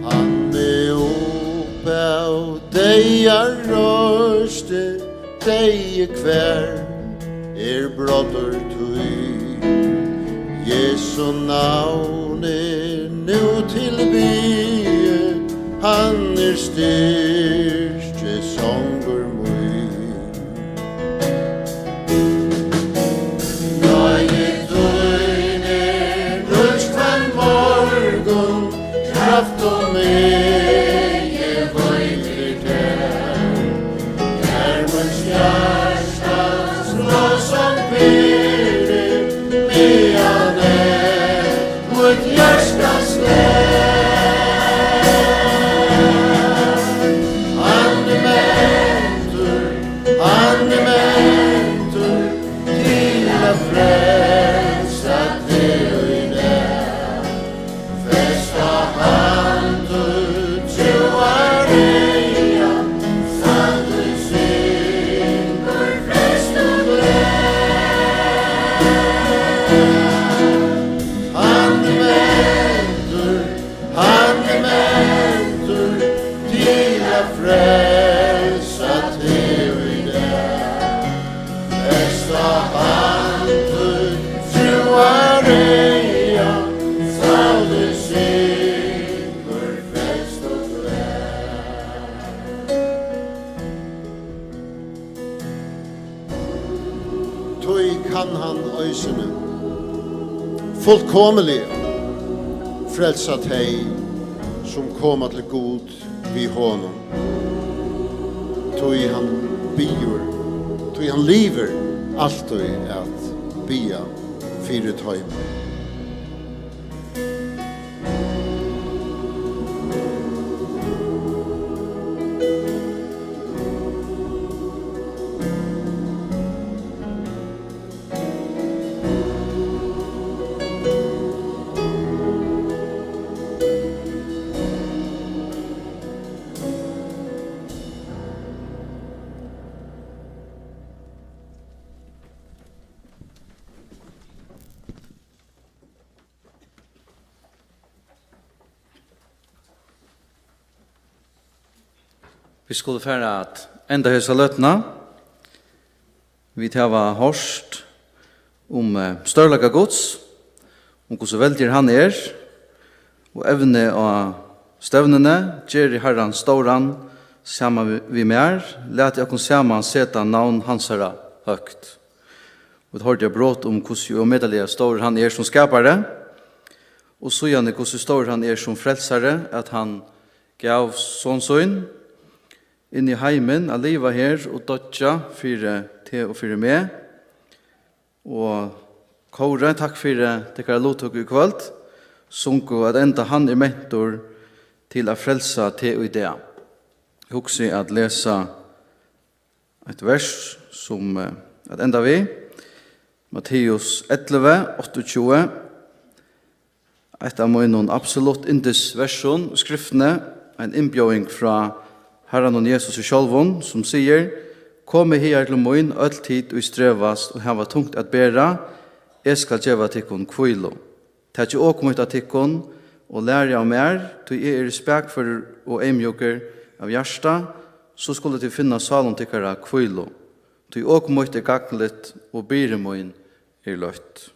Hann er upp av deyða reisti, deyði, hvar er bráddur tín? Jesu navn er nú til biði, hann er styrki songur mín. Náði tín er nýggj hvønn morgun, kraft um meg eg veiti tær. Tær míns hjartas blásum byrði, meðan enn mítt hjarta slær. Hann er mentur, hann er mentur til at frelsa teg í dag. Festa hann títt trúareyga, sann tín syngur frelst og glað. Hann er mentur, hann er mentur til at frelsa teg í dag. Festa hann títt trúareyga, sann tín syngur frelst og glað. Tí kann hann eisini fullkomiliga frelsa tey, sum koma til Gud við honum, tí hann biður, tí hann livir altíð at biðja fyri teimum. Vit skulu fara at enda hesa løtuna. Vit hava hoyrt um, eh, stórleika Guds, um hvussu veldigur hann er, og evnið á stevnuni: Gerið Harran stóran saman við, við mær, latið okkum saman seta navn hansara høgt. Vit hoyrdu eitt brot um, hvussu ómetaliga stórur hann er sum skapari, og síðani, hvussu stórur hann er sum frelsari, at hann gav son sín inn í heimin at liva her og doyggja fyri teg og fyri meg. Og kórið, takk fyri tykkara luttøku í kvøld. Sungu at enda: Hann er mentur til at frelsa teg í dag. Hugsi at lesa eitt vers sum, eh, at enda við. Matteus ellivu, áttaogtjúgu. Eitt av mínum absolutt yndisversum í skriftini, ein innbjóðing frá Harranum Jesusi sjálvum, sum sigur: Komið higar til mín, øll tit, ið strevast og hava tungt at bera, eg skal geva tykkum hvílu. Takið ok mítt at tykkum og lærið av mær, tí eg eri spakførur og eyðmjúkur av hjarta, so skulu tit finna sálum tykkara hvílu. Tí ok mítt er gagnligt og byrði mín er løtt.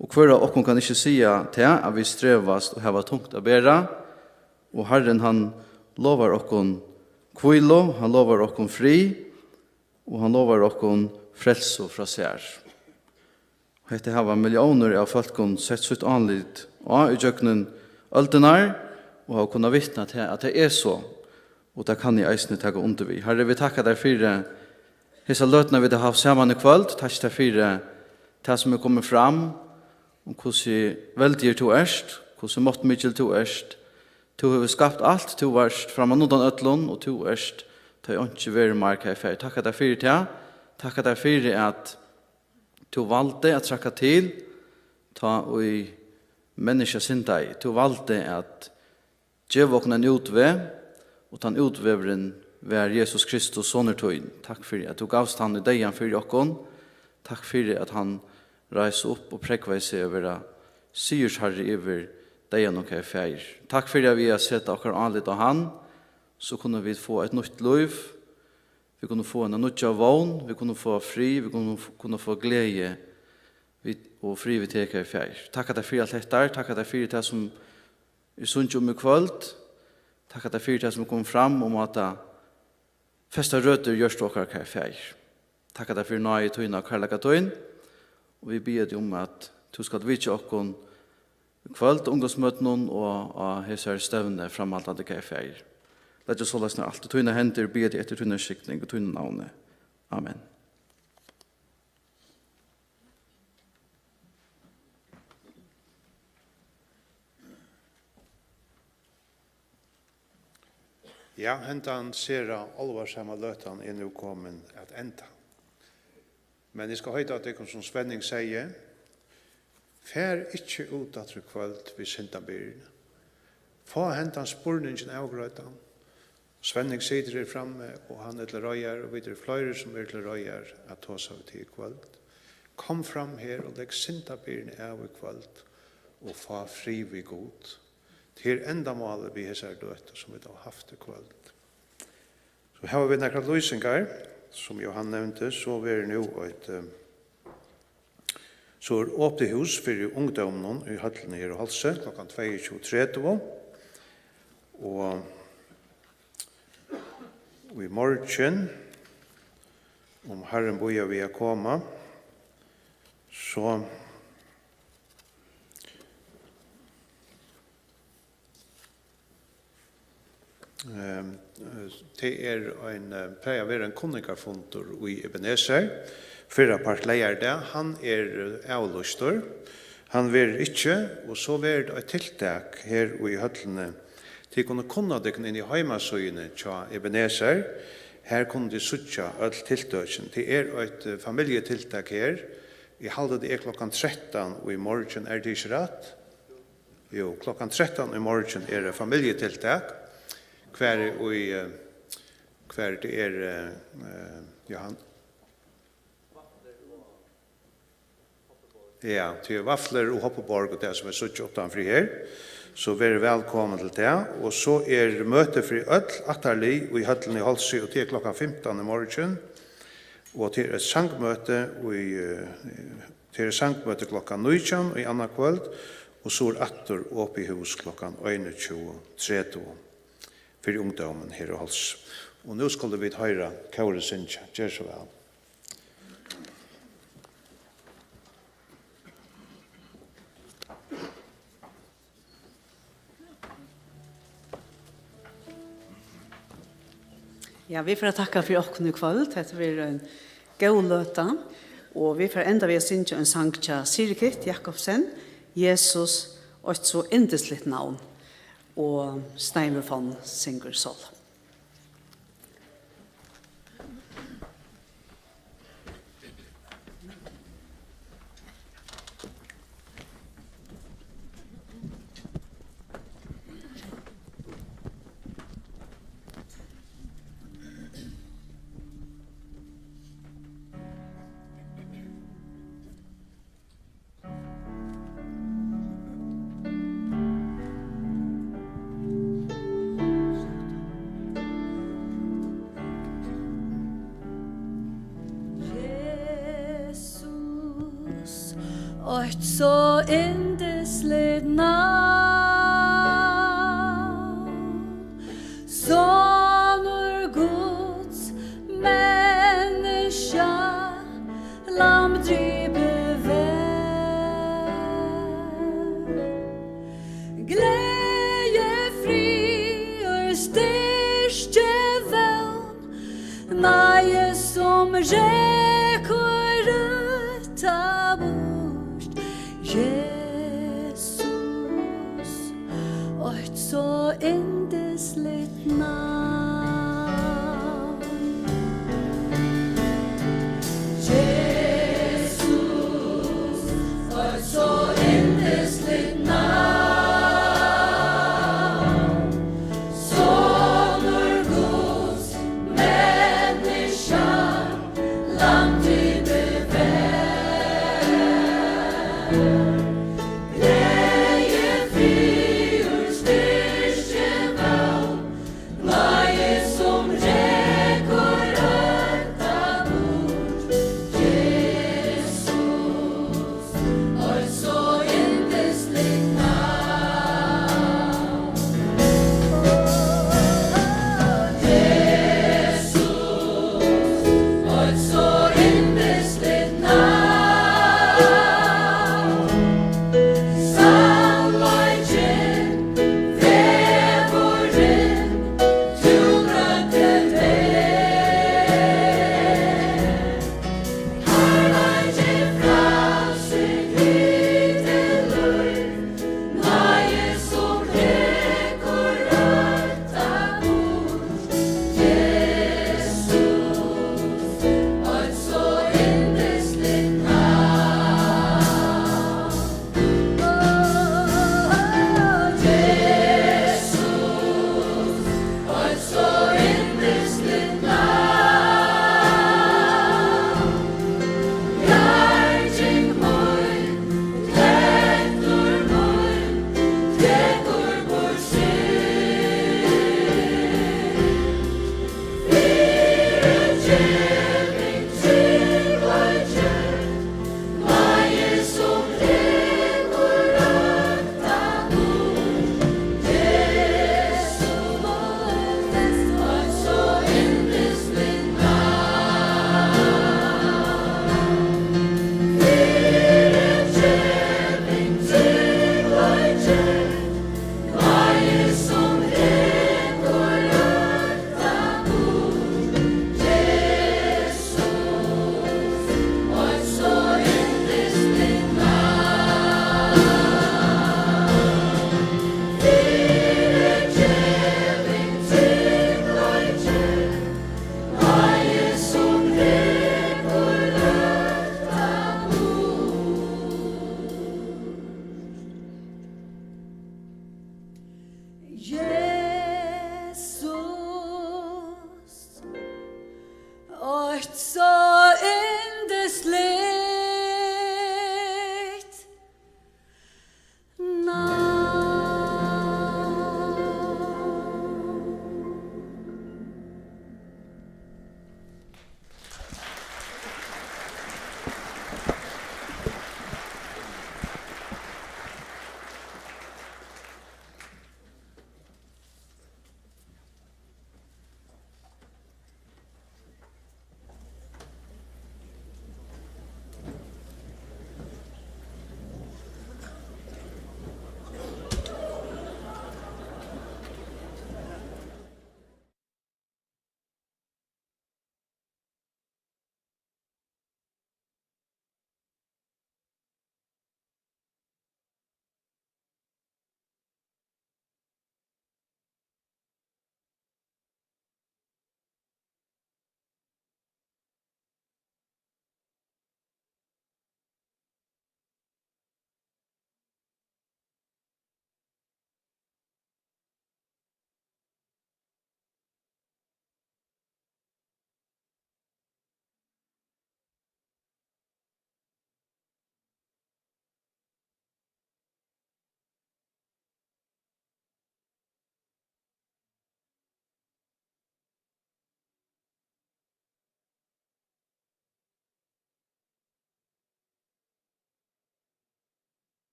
Og hvør av okkum kann ikki siga tað, at vit strevast og hava tungt at bera? Og Harrin, hann lovar okkum hvílu, hann lovar okkum frið, og hann lovar okkum frelsu frá sær. Hetta hava milliónir av fólkum sett sítt álit á í gjøgnum øldirnar og hava kunnað vitna til, at tað er so. Og tað kann eg eisini taka undir við. Harri, vit takka tær fyri hesa løtuna, vit hava havt saman í kvøld. Takk tær fyri tað, sum er komið fram, um hvussu veldigur tú ert, hvussu máttmikil tú ert. Tú hevur skapt alt, tú vart framman undan øllum, og tú ert, tá ið einki verður, meir, kæri Faðir. Takka tær fyri tað. Takka tær fyri, at tú valdi at traðka til, tá ið menniskjað syndaði. Tú valdi at geva okkum ein útveg, og tann útvegurin var Jesus Kristus, sonur tín. Takk fyri, at tú gavst hann í deyðan fyri okkum. Takk fyri, at hann reis upp og prógvaði seg at vera sigursharri yvir deyðanum, kæri Faðir. Takk fyri, at við at seta okkara álit á hann, so kunnu vit fáa eitt nýtt lív. Vit kunnu fáa eina nýggja vón, vit kunnu fáa frið, vit kunnu, kunnu fáa gleði við, og frið við teg, kæri Faðir. Takka tær fyri alt hetta, takka tær fyri tað, sum er sungið um í kvøld. Takka tær fyri tað, sum er komið fram um at festa røtur í hjørtu okkara, kæri Faðir. Takka tær fyri náði tína og kærleika tín. Og vit biðja teg um, at tú skalt vitja okkum í kvøld, ungdómsmøtunum og á hesari stevnu framhaldandi, kæri Faðir. Leggi soleiðis nú alt í tínar hendur, biðja teg eftir tínari signing í tínum navni. Amen. Ja, hendan sera álvarsama løtan er nú komin at enda. Men eg skal heita á tykkum, sum Svenning segði: Far ikki út aftur í kvøld við syndabyrðuni. Fá hendan spurningin avgreiddan. Svenning situr her frammi, og hann er til reiðar, og vit eru fleiri, sum eru til reiðar at tosa við teg í kvøld. Kom fram her og legg syndabyrðuni av í kvøld, og fá frið við Gud. Tað er endamálið við hesari løtu, sum vit hava havt í kvøld. So hava vit nakrar lýsingar, sum Jóhan nevndi, so verður nú eitt, eh, so er opið hús fyri ungdóminum í høllini her á Hálsi klokkan tveyogtjúgu tretivu. Og í morgin, um Harrin bíðar við at koma, so, ehm, tað er ein, eh, plagar at vera ein kunningarfundur í Ebenezer, fyrrapart leygardag. Hann er, eh, avlýstur. Hann verður ikki, og so verður tað eitt tiltak her í høllini. Tit kunnu kunna tykkum inn í heimasíðuni hjá Ebenezer. Har kunnu tit síggja øll tiltøkini. Tað er eitt, eh, familjutiltak her. Eg haldi, tað er klokkan trettan í morgin. Er tað ikki rætt? Jú, klokkan trettan í morgin er eitt familjutiltak. Hvar er í, eh, hvar tað er, eh, eh, Jóhan? Ja, til vaflur og hoppuborg og tað, sum eg síggi uttanfyri her. So verið vælkomin til tað. Og so er møti fyri øll ættarlið í høllini í Hálsi, og tað er klokkan fimtan í morgin. Og tað er eitt sangmøti í, eh, tað er sangmøti klokkan nítjan í annaðkvøld, og so er aftur opið hús klokkan einogtjúgu tretivu fyri ungdómin her í Hálsi. Og nú skulu vit hoyra kórið syngja. Ger so væl. Ja, vit fara at takka fyri okkum í kvøld. Hetta verður ein góð løta, og vit fara enda við at syngja ein sang hjá Siri Kitt Jakobsen, Jesus, eitt so yndisligt navn, og Steinvi Fonn syngur solo. Jesus, eitt so yndisligt navn, Sonur Guds, menniskja, Lamb dripið var. Gleði, friður, styrki, vón, náði sum rekur røtta burt. Jesus, eitt so yndisligt navn. Jesus, eitt so yndisligt navn. Sonur Guds, menniskja, Lamb dripið var.